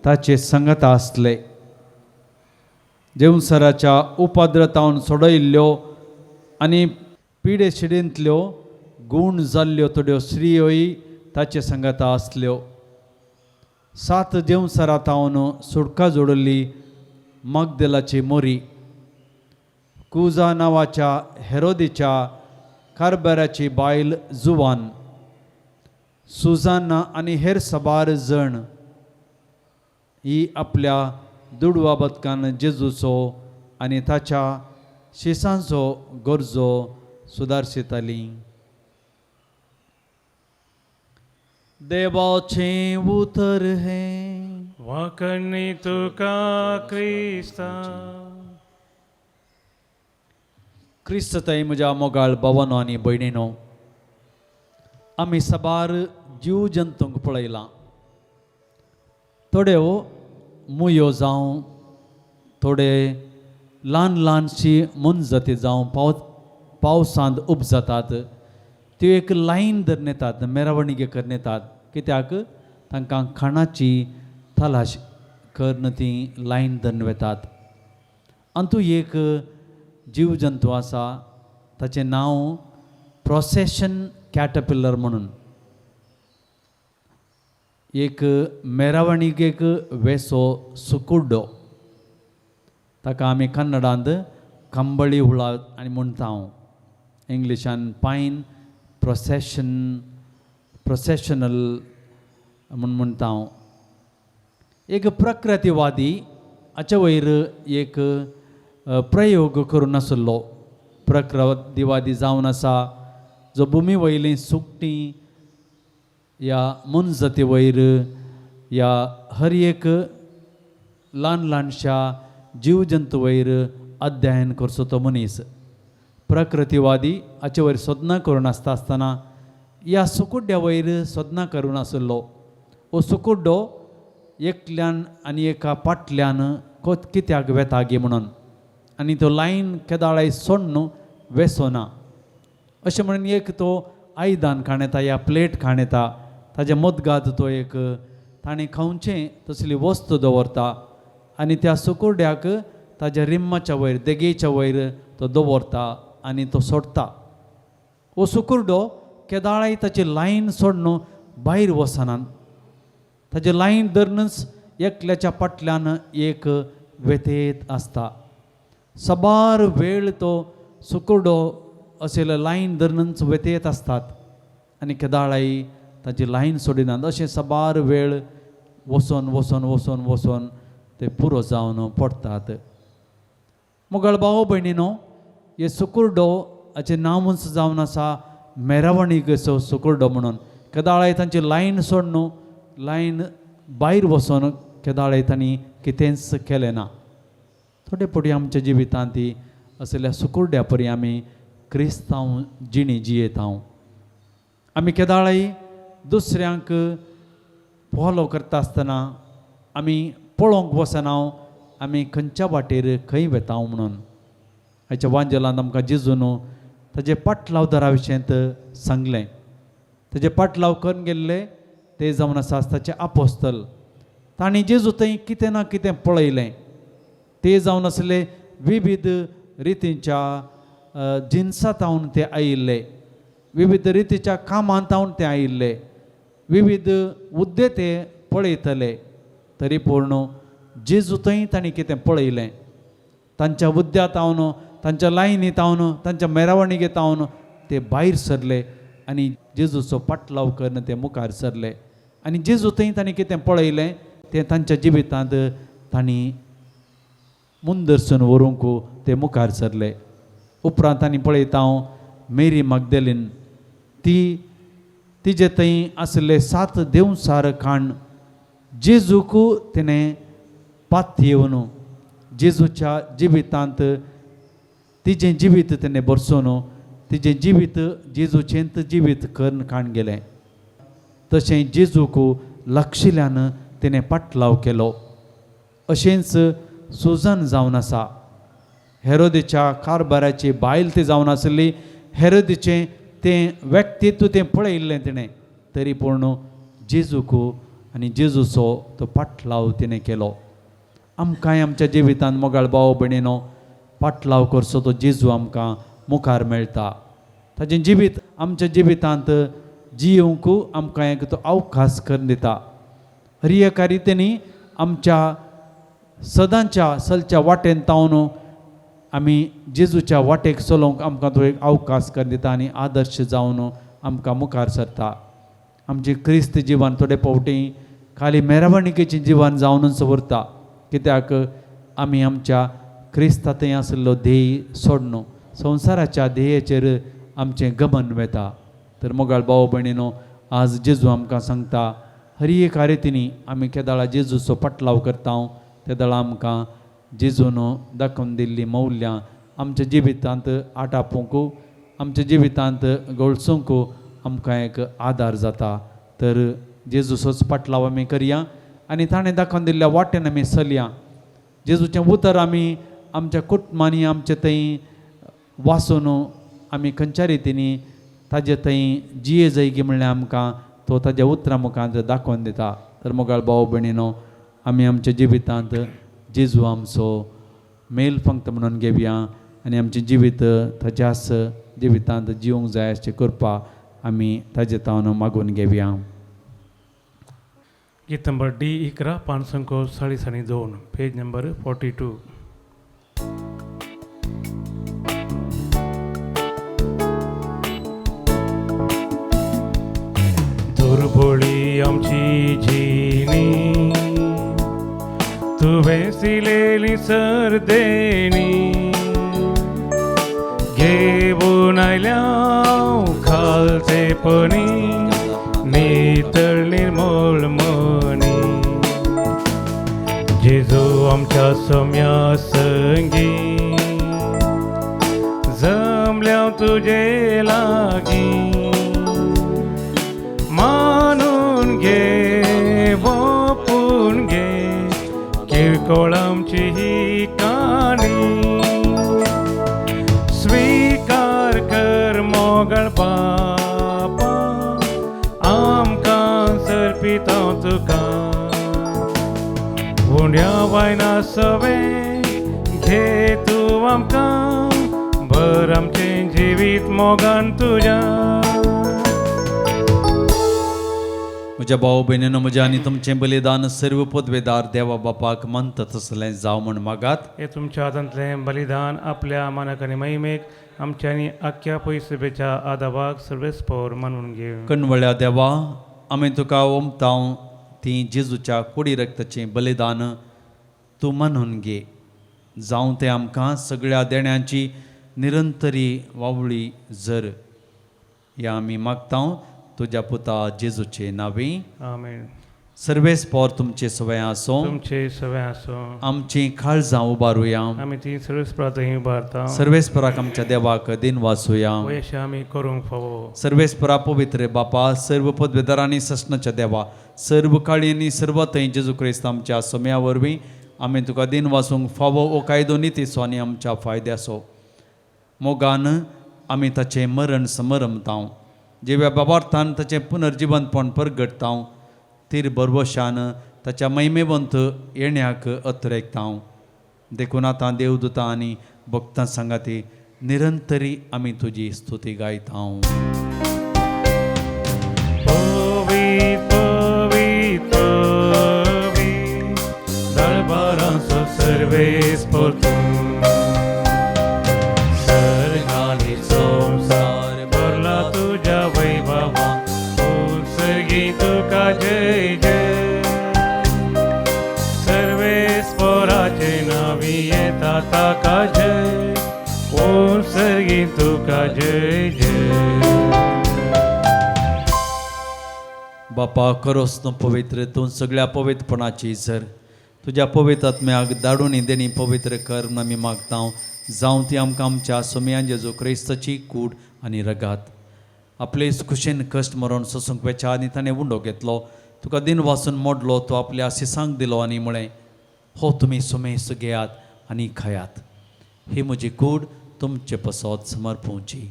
ताचे संगता आसले. देवसराच्या उपद्रतावन सोडयल्ल्यो आनी पिडेशिडेंतल्यो गूण जाल्ल्यो थोड्यो स्त्रियोय ताचे संगता आसल्यो. 7 देवसरा तावन सुटका जोडिल्ली मगदेलाची मोरी, कुजा नांवाच्या हेरोदीच्या कारबाराची बायल जुवान, सुजाना आनी हेर सबार जण ही आपल्या दुडवा बदकान जेजूचो आनी ताच्या शिसांचो गरजो सुदारशिताली. देवाचें उतर हें. वाकणी तुका क्रिस्ता. क्रिस्त ताई म्हज्या मोगाळ भावानो आनी भयणीनो, आमी साबार जीव जंतूंक पळयलां. थोड्यो मुयो जावं, थोडे ल्हान ल्हानशी मोनजाती जावं पावसांत उपजातात. त्यो एक लायन धरून येतात, मेरावणिगे करून येतात, कित्याक तांकां खाणाची तलाश करून ती लायन धरून वेतात. अंतू एक जीव जंतू आसा, ताचें नांव प्रोसेशन कॅटरपिलर म्हणून. एक मेरावणिगेक वेसो सुकुड्डो, ताका आमी कन्नडांत कंबळी हुळा आनी म्हणटा. इंग्लिशान पायन प्रोसेशनल म्हूण म्हणटा. एक प्रकृतीवादी हाचे वयर एक प्रयोग करून आसलो. प्रकृतीवादी जावन आसा जो भुमी वयलीं सुकटीं ह्या मोनजाती वयर ह्या हर एक ल्हान ल्हानशा जीव जंतू वयर अध्ययन करचो तो मनीस प्रकृतीवादी हाचे वयर सोदनां करून आसता आसतना ह्या सुकुड्ड्या वयर सोदनां करून आशिल्लो. हो सुकुड्डो एकल्यान आनी एका पाटल्यान कित्याक वेता गी म्हणून आनी तो लायन केदाळाय सोडून वेसोना अशें म्हणून एक तो आयदन खाणेता या प्लेट खाणेता, ताजे मदगात तो एक ताणें खावचें तसली वस्तू दवरता आनी त्या सुकुड्ड्याक ताज्या रिम्माच्या वयर देगेच्या वयर तो दवरता आनी तो सोडटा. हो सुकुर्डो केदाळाय ताची लायन सोडून भायर वचना, ताजे लायन धरूनच एकल्याच्या फाटल्यान एक वेतेत आसता. साबार वेळ तो सुकुर्डो अशें लायन धरूनच वेतेत आसतात आनी केदाळाय ताची लायन सोडिनात. अशें साबार वेळ वचोन वचोन वचोन वचोन ते पुरो जावन पडटात. मोगाळ भाव भयणीनो, हे सुकुर्डो हाचें नांवूच जावन आसा मेरावणीक असो सुकुर्डो म्हणून. केदाळाय तांची लायन सोडून लायन भायर वचोन केदाळाय तांणी कितेंच केलें ना. थोडे फावटी आमच्या जिवितांत ती असल्या सुकुर्ड्या परी आमी क्रिस्तांव जिणी जियेता. आमी केदाळाय दुसऱ्यांक फॉलो करता आसतना आमी पळोवंक वचना आमी खंयच्या वाटेर खंय वेता म्हणून. हाच्या वांजेलान आमकां जेजून ताजे पाटलाव दरा विशयांत सांगलें. ताजे पाटलाव करून गेल्ले ते जावन आसा ताचे आपोस्तल. तांणी जेजू थंय कितें ना कितें पळयलें. ते जावन आसले विविध रितींच्या जिनसांत ते आयिल्ले, विविध रितीच्या कामांत ते आयिल्ले, विविध हुद्दे ते पळयतले. तरी पूर्ण जेजू थंय तांणी कितें पळयलें. तांच्या हुद्द्यांत हांव, तांच्या लायनींत हांव, तांच्या मेरावणीगेत हांव ते भायर सरले आनी जेजूचो पाटलाव करून ते मुखार सरले. आनी जेजू थंय तांणी कितें पळयलें तें तांच्या जिवितांत तांणी मुंदरसून व्हरूंक ते मुखार सरले. उपरांत तांणी पळयता हांव मेरी माग्देलीन, ती तिजे थंय आशिल्ले 7 देवसार खाण जेजूक तिणें पात येवन जेजूच्या जिवितांत तिजें जिवीत तिणें बरसून तिजें जिवीत जेजूचेंत जिवीत करून खाण गेलें. तशें जेजूक लागशिल्ल्यान तिणें पाटलाव केलो. अशेंच सुजन जावन आसा. हेरोदीच्या कारभाराची बायल ती जावन आसली. हेरोदीचें तें व्यक्तित्व तें पळयिल्लें तिणें. तरी पूण जेजूक आनी जेजूचो तो पाटलाव तिणें केलो. आमकांय आमच्या जिवितांत मोगाळ भाव भयणीनो पाटलाव करचो तो जेजू आमकां मुखार मेळटा. ताजें जिवीत आमच्या जिवितांत जियोवंक आमकां एक तो अवकाश करून दिता. हर एका रितींनी आमच्या सदांच्या सलच्या वाटेन तावन आमी जेजूच्या वाटेक चलोवंक आमकां तो एक अवकाश करून दिता आनी आदर्श जावन आमकां मुखार सरता. आमचें क्रिस्त जिवन थोडे फावटी खाली मेरावणिकेचें जिवन जावनूच उरता. कित्याक आमी आमच्या क्रिस्ता थंय आशिल्लो ध्येय सोडून संवसाराच्या ध्येयाचेर आमचें गमन वेता. तर मोगाळ भाव भयणीनो, आज जेजू आमकां सांगता हर एका रितींनी आमी केदाळा जेजूचो पाटलाव करता तेदाळा आमकां जेजून दाखोवन दिल्लीं मौल्यां आमच्या जिवितांत आटापूंक, आमच्या जिवितांत गळसूंक आमकां एक आदार जाता. तर जेजूचोच पाटलाव आमी करया आनी ताणें दाखोवन दिल्ल्या वाटेन आमी चलया. जेजूचें उतर आमी आमच्या कुटुंबांनी आमचे थंय वाचून आमी खंयच्या रितींनी ताजे थंय जिये जायगी म्हणल्यार आमकां तो ताज्या उतरां मुखार दाखोवन दिता. तर मोगाळ भाव भयणीनो, आमी आमच्या जिवितांत जेजू आमचो मेल फंक्त म्हणून घेवया आनी आमचें जिवीत ताज्याच जिवितांत जिवंक जाय अशें करपाक आमी ताजे तावन मागून घेवया. गीत नंबर डी 11 542, पेज नंबर 42. दुर्बोळी आमची जिणी, तुवें सिलेली सरदेणी, घेवन आयल्या खालतेपणी नितळ निर्मळ मनी. जेजू आमच्या सम्या संगी जमल्या तुजे लागीं, मानून घे वोपून घे किरकोळ आमची ही काणी. स्वीकार कर मोगळ बापा आमकां सर्पिता तुका, उण्या वायना सवें घे तूं आमकां, भर आमचें जिवीत मोगान तुज्या. म्हज्या भाव भयणीनो, म्हज्या आनी तुमचें बलिदान सर्व पदवेदार देवा बापाक मानता तसलें जावं म्हूण मागात. हे तुमच्या हातांतलें बलिदान आपल्या मानाक आनी महिमेक आमच्या आनी आख्ख्या पयसुबेच्या आदाबाक सर्वेस्पोर मानून घेव. कणवळ्या देवा, आमी तुका ओमतांव ती जेजूच्या कुडी रक्ताचें बलिदान तूं मानून घे. जावं तें आमकां सगळ्या देण्यांची निरंतरी वावळी जर ह्या आमी मागता तुज्या पुता जेजूचे नांवी. आमेन. सर्वेस्पोर तुमचे सवय आसो, तुमचे सवय आसो. आमची काळजां उबारुया, आमी ती सर्वेस्परा थंय उबारता. सर्वेस्पराक आमच्या देवाक दिन वाचुया, वयशे आमी करूंक फावो. सर्वेस्परा पवित्र बापा, सर्व पदवेदारांनी ससनाच्या देवा, सर्व काळयांनी सर्व थंय जेजू क्रिस्त आमच्या सम्या वरवीं आमी तुका दिन वाचूंक फावो ओ कायदो नितीचो आनी आमच्या फायद्याचो. मोगान आमी ताचें मरण समरमतांव, जिव्या बाबार्थान ताचें पुनर्जिवनपण परगटतांव थीर भरवशान ताच्या महिमेवंत येण्याक अत्रेकता. देखून आतां देवदूतां आनी भक्तां सांगाती निरंतरी आमी तुजी स्तुती गायता. पवित्र पवित्र पवित्र दरबारांचो सर्वेस्पर तूं, सर्ग आनी संवसार भरला तुज्या वैभवान, उत्सर्गी तुका जय जय. सर्वेस्पराचे नांवी येता ताका जय, उत्सर्गी तुका जय जय. बापा करोस तूं पवित्र, तूं सगळ्या पवित्रपणाची सर तुज्या पवित्र आत्म्याक धाडून देणी पवित्र कर म्हूण आमी मागता. जावं ती आमकां आमच्या सोमयान जेजू क्रिस्ताची कूड आनी रगात. आपले खुशेन कश्ट मरण सोसूंक वेच्या आनी ताणें उंडो घेतलो, तुका दिन वासून मोडलो, तो आपल्या आशिसांक दिलो आनी म्हळें, हो तुमी सुमेस घेयात आनी खायात, ही म्हजी कूड तुमचे पसत समर्पोवची.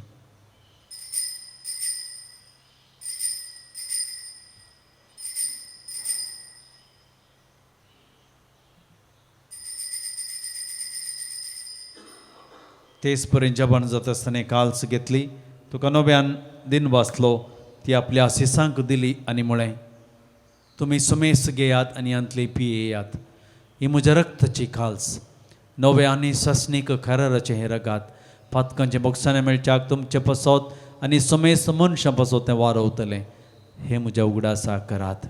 तेच पर्यंत जेवण जाता आसतना काल्स घेतली, तुका नव्यान दिन वाचलो, ती आपल्या आशिसांक दिली आनी म्हळें, तुमी सुमेस घेयात आनी हांतली पियेयात, ही म्हज्या रक्ताची काल्स, नव्या आनी सासणीक कराराचें हें रगात, पातकांचें बोगसाणें मेळच्याक तुमचें पसत आनी सुमेस मनशां पसत तें वारवतलें, हें म्हज्या उगडासा करात.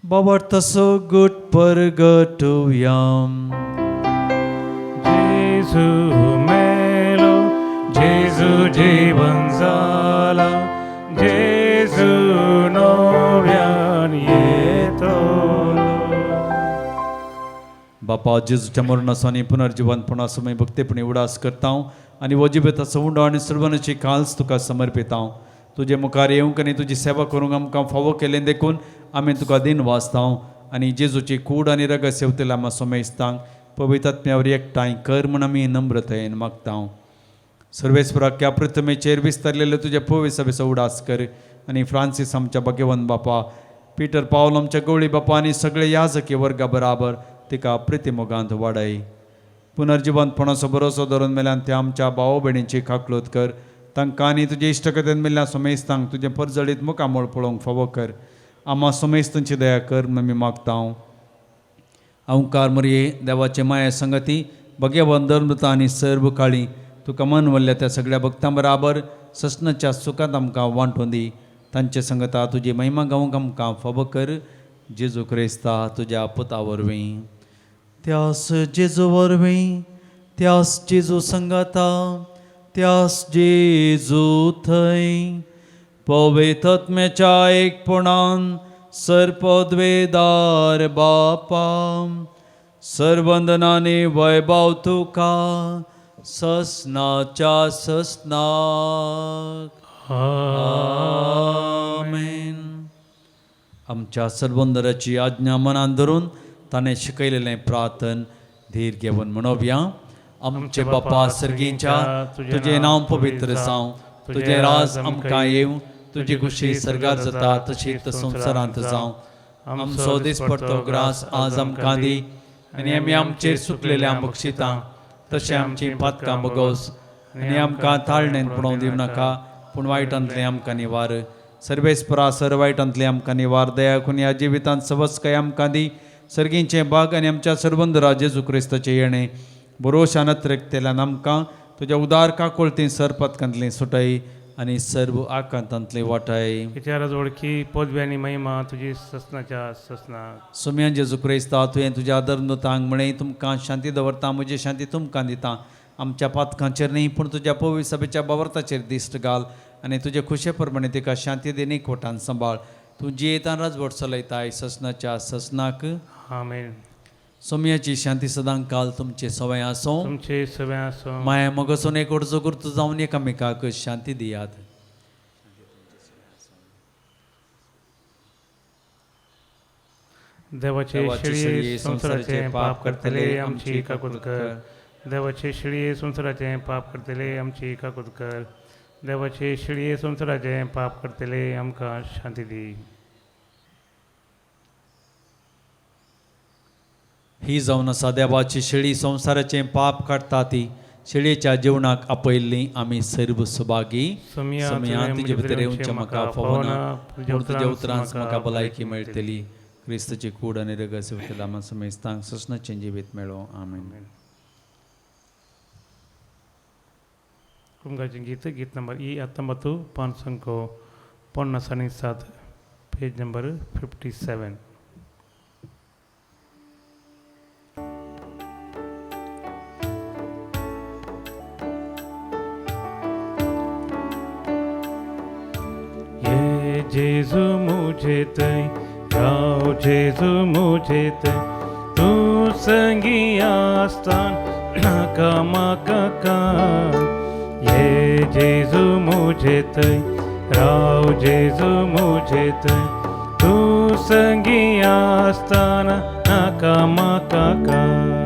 बाबा गुट परगटुयाम. जेजू मेलो, जेजू जीवन जाला, जेजू नव्यान येतलो. बापा जेजूच्या मरणाचो आनी पुनर्जिवंतपणाचो आमी भक्तेपणी उडास करता आनी हो जिबेताचो उंडो आनी सर्वांची काल्स तुका समर्पिता. तुजे मुखार येवंक आनी तुजी सेवा करूंक आमकां फावो केलें देखून आमी तुका दिन वाचता आनी जेजूची कूड आनी रगत सेवतल्या आमकां सोमेस्तांक पवित्र आत्म्यावर एकठांय कर म्हूण आमी नम्रतायेन मागता. सर्वेस्पराक ह्या पृथ्वीचेर विस्तारलेले तुजे पवित्र सभेचो उडास कर आनी फ्रांसीस आमच्या भाग्यवंत बापा, पीटर पावल आमच्या गवळी बापा आनी सगळे याजकी वर्गा बराबर तिका प्रितीमोगांत वाडय. पुनर्जिवंतपणाचो भरोसो धरून मेल्यान त्या आमच्या भाव भयणींची काकलूत कर, तांकां आनी तुजे इश्टकतेन मेल्ल्या सोमेस्तांक तुजें परजळीत मुखामळ पळोवंक फावो कर. आमा सोमेस्तांची दया कर म्हूण आमी मागता. अंकार मरये देवाचे माया संगती भगेवन धर्मता आनी सर्व काळी तुका मन वल्ल्या त्या सगळ्या भक्तां बराबर ससनाच्या सुखांत आमकां वांटून दी. तांचे संगता तुजी महिमा गावंक आमकां फावो कर. जेजू क्रिस्ता तुज्या पुता वरवीं, त्यास जेजू वरवीं, त्यास जेजू संगता, त्यास जेजू थंय पवित्र आत्म्याच्या एकपणान सर्पद्वेदार बापा सर्वंदनाने वैभव तुका ससनाच्या ससनाक. आमेन. आमच्या सर्वंदराची आज्ञा मनान धरून ताणें शिकयलेलें प्रार्थन धीर घेवन म्हणोवया. आमचे बापा सर्गींच्या, तुजें नांव पवित्र जावं, तुजें राज आमकां येवं, तुजी खुशी सर्गार जाता तशीच संवसारांत जावं. आमचो दिसपडतो ग्रास आज आमकां दी आनी आमी आमचेर सुकलेल्या बक्षितां तशें आमची पातकां बगोस आनी आमकां ताळणेन पळोवंक दिवं नाका, पूण वायटांतलें आमकां निवार. सर्वेस्परा सर वायटांतलें आमकां निवार. दया करून ह्या जिवितांत सवस्काय आमकां दी. सर्गींचें बाग आनी आमच्या सर्वंदरा जेजू क्रिस्ताचें येणें बरोशान अत्रेकतेल्यान आमकां तुज्या उदार काकोळती सर पातकांतलें सुटाय आनी सर्व आकांतांतलें वाटाय. विचाराज वळखी पदवी आनी महिमा तुजी ससनाच्या ससनाक. सुम्यान जेजू क्रिस्ता तुवें तुज्या धर्मदूतांक म्हळें, तुमकां शांती दवरता, म्हजी शांती तुमकां दिता. आमच्या पातकांचेर न्ही पूण तुज्या पवित्र सभेच्या बावर्ताचेर दिश्ट घाल आनी तुजे खुशे प्रमाणे तिका शांती देणी कोटान सांबाळ. तूं जियेतान राजवट चलयताय ससनाच्या ससनाक. आमेन. सोम्याची शांती सदां काल तुमचे सवय आसूं, तुमचे सवय आसूं. माया मगसून एक ओडचो गुर्तू जावन एकामेकाक शांती दियात. देवाचे शेळये संवसाराचें पाप करतले आमची काकूत कर. देवाचे शेळये संवसाराचें पाप करतले आमची काकूत कर. देवाचे शेळये संवसाराचें पाप करतले आमकां शांती दी. ही जावन आसा देवाची शेळी संवसाराचें पाप काडटा ती शेळयेच्या जेवणाक आपयल्ली आमी सर्व सुभागी. सोमया तुजे भितर येवचें म्हाका फावना, पूण तुज्या उतरांच म्हाका भलायकी मेळटली. क्रिस्ताची कूड आनी रगत वतल्या आमकां समेस्तांक सोसणाचें जिवीत मेळो. आमेन. कुमगाचें गीत, गीत नंबर ई 19 557, पेज नंबर 57. ये जेजू मुझे तय राव, जेजू मुझे तय तूं संगी आसतान नाका म्हाका कांय. ये जेजू मुझे तय राव, जेजू मुझे तय तूं संगी आसतान नाका म्हाका कांय.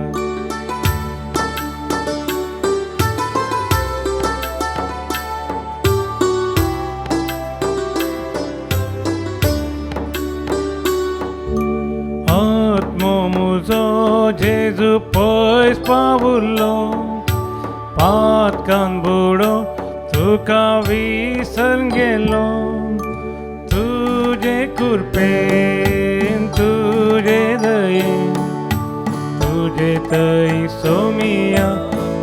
आत्मो मुजो जेजू पयस पावुल्लो, पातकान बुडो तुका विसर गेलो. तुजे कृपेन तुजे दयेन तुजे थंय सोमिया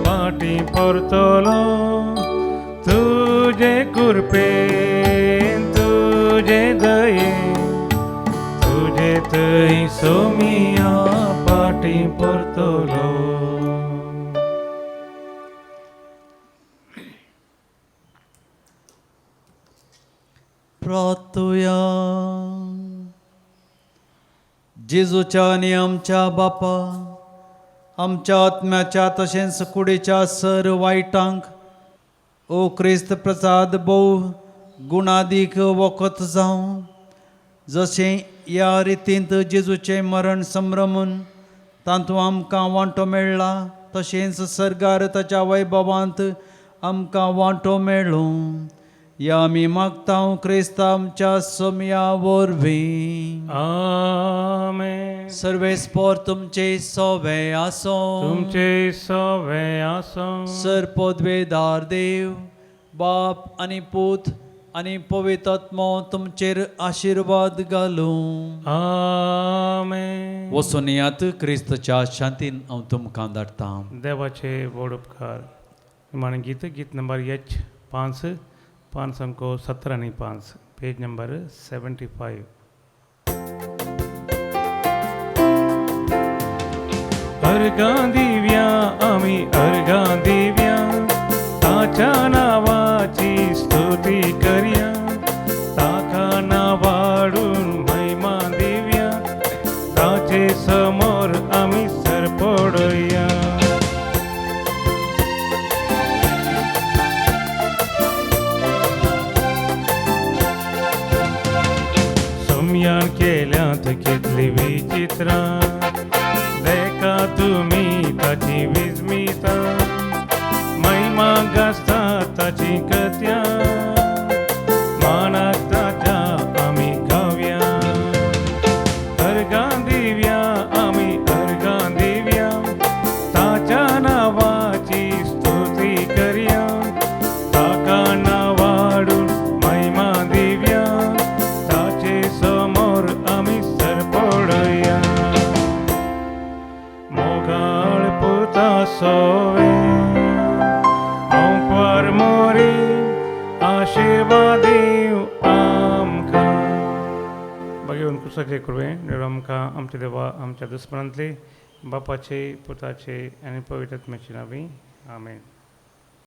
फाटीं परतलो. तुजे कृपेन तुजे दयेन तुजे थंय सोमिया फाटीं परतलो. प्रार्थुया. जेजूच्या आनी आमच्या बापा आमच्या आत्म्याच्या तशेंच कुडीच्या सर वायटांक ओ क्रिस्त प्रसाद भोव गुणादीक वखद जावं. जशें ह्या रितींत जेजूचें मरण संभ्रमून तातूंत आमकां वांटो मेळ्ळा, तशेंच सर्गार ताच्या वैभवांत आमकां वांटो मेळूं. ह्या आमी मागता क्रिस्त आमच्या सोमया वरवीं. आमेन. सर्वेस्पोर तुमचे सोवे आसो. तुमचे सोवे आसो. सर पदवेदार देव बाप आनी पूत आनी पवित्र आत्मो तुमचेर आशिर्वाद घालूं. आमेन. वचून येयात क्रिस्तच्या शांतीन हांव तुमकां धाडटा. देवाचे व्हड उपकार. निमाणें गीत, गीत नंबर एच 5 517 5, पेज नंबर 75. अर्घां दिव्या आमी अर्घां दिव्या, ताच्या नांवाची स्तुती करया. ताका नांवाडून महिमा दिव्या, ताचे समोर आमी सरपडया. सोमयान केल्यांत कितली विचित्रां, देखा तुमी ताची विस्मिता. महिमा गाजता ताची कथ्या, मानाक ताच्या आमी गावया. अर्घां दिव्या आमी अर्घां दिव्या, ताच्या नांवाची स्तुती करया. ताका नांवाडून महिमा दिव्या, ताचे समोर आमी सरपडया. मोगाळ पुता सोवे हांव मोरी आशिर्वाद दिव आमकां. भगवंत कुसाचे कृपेन देव आमकां आमच्या देवा आमच्या दुस्मनांतले बापाचे पुताचे आनी पवित्र आत्म्याचे नांवी. आमेन.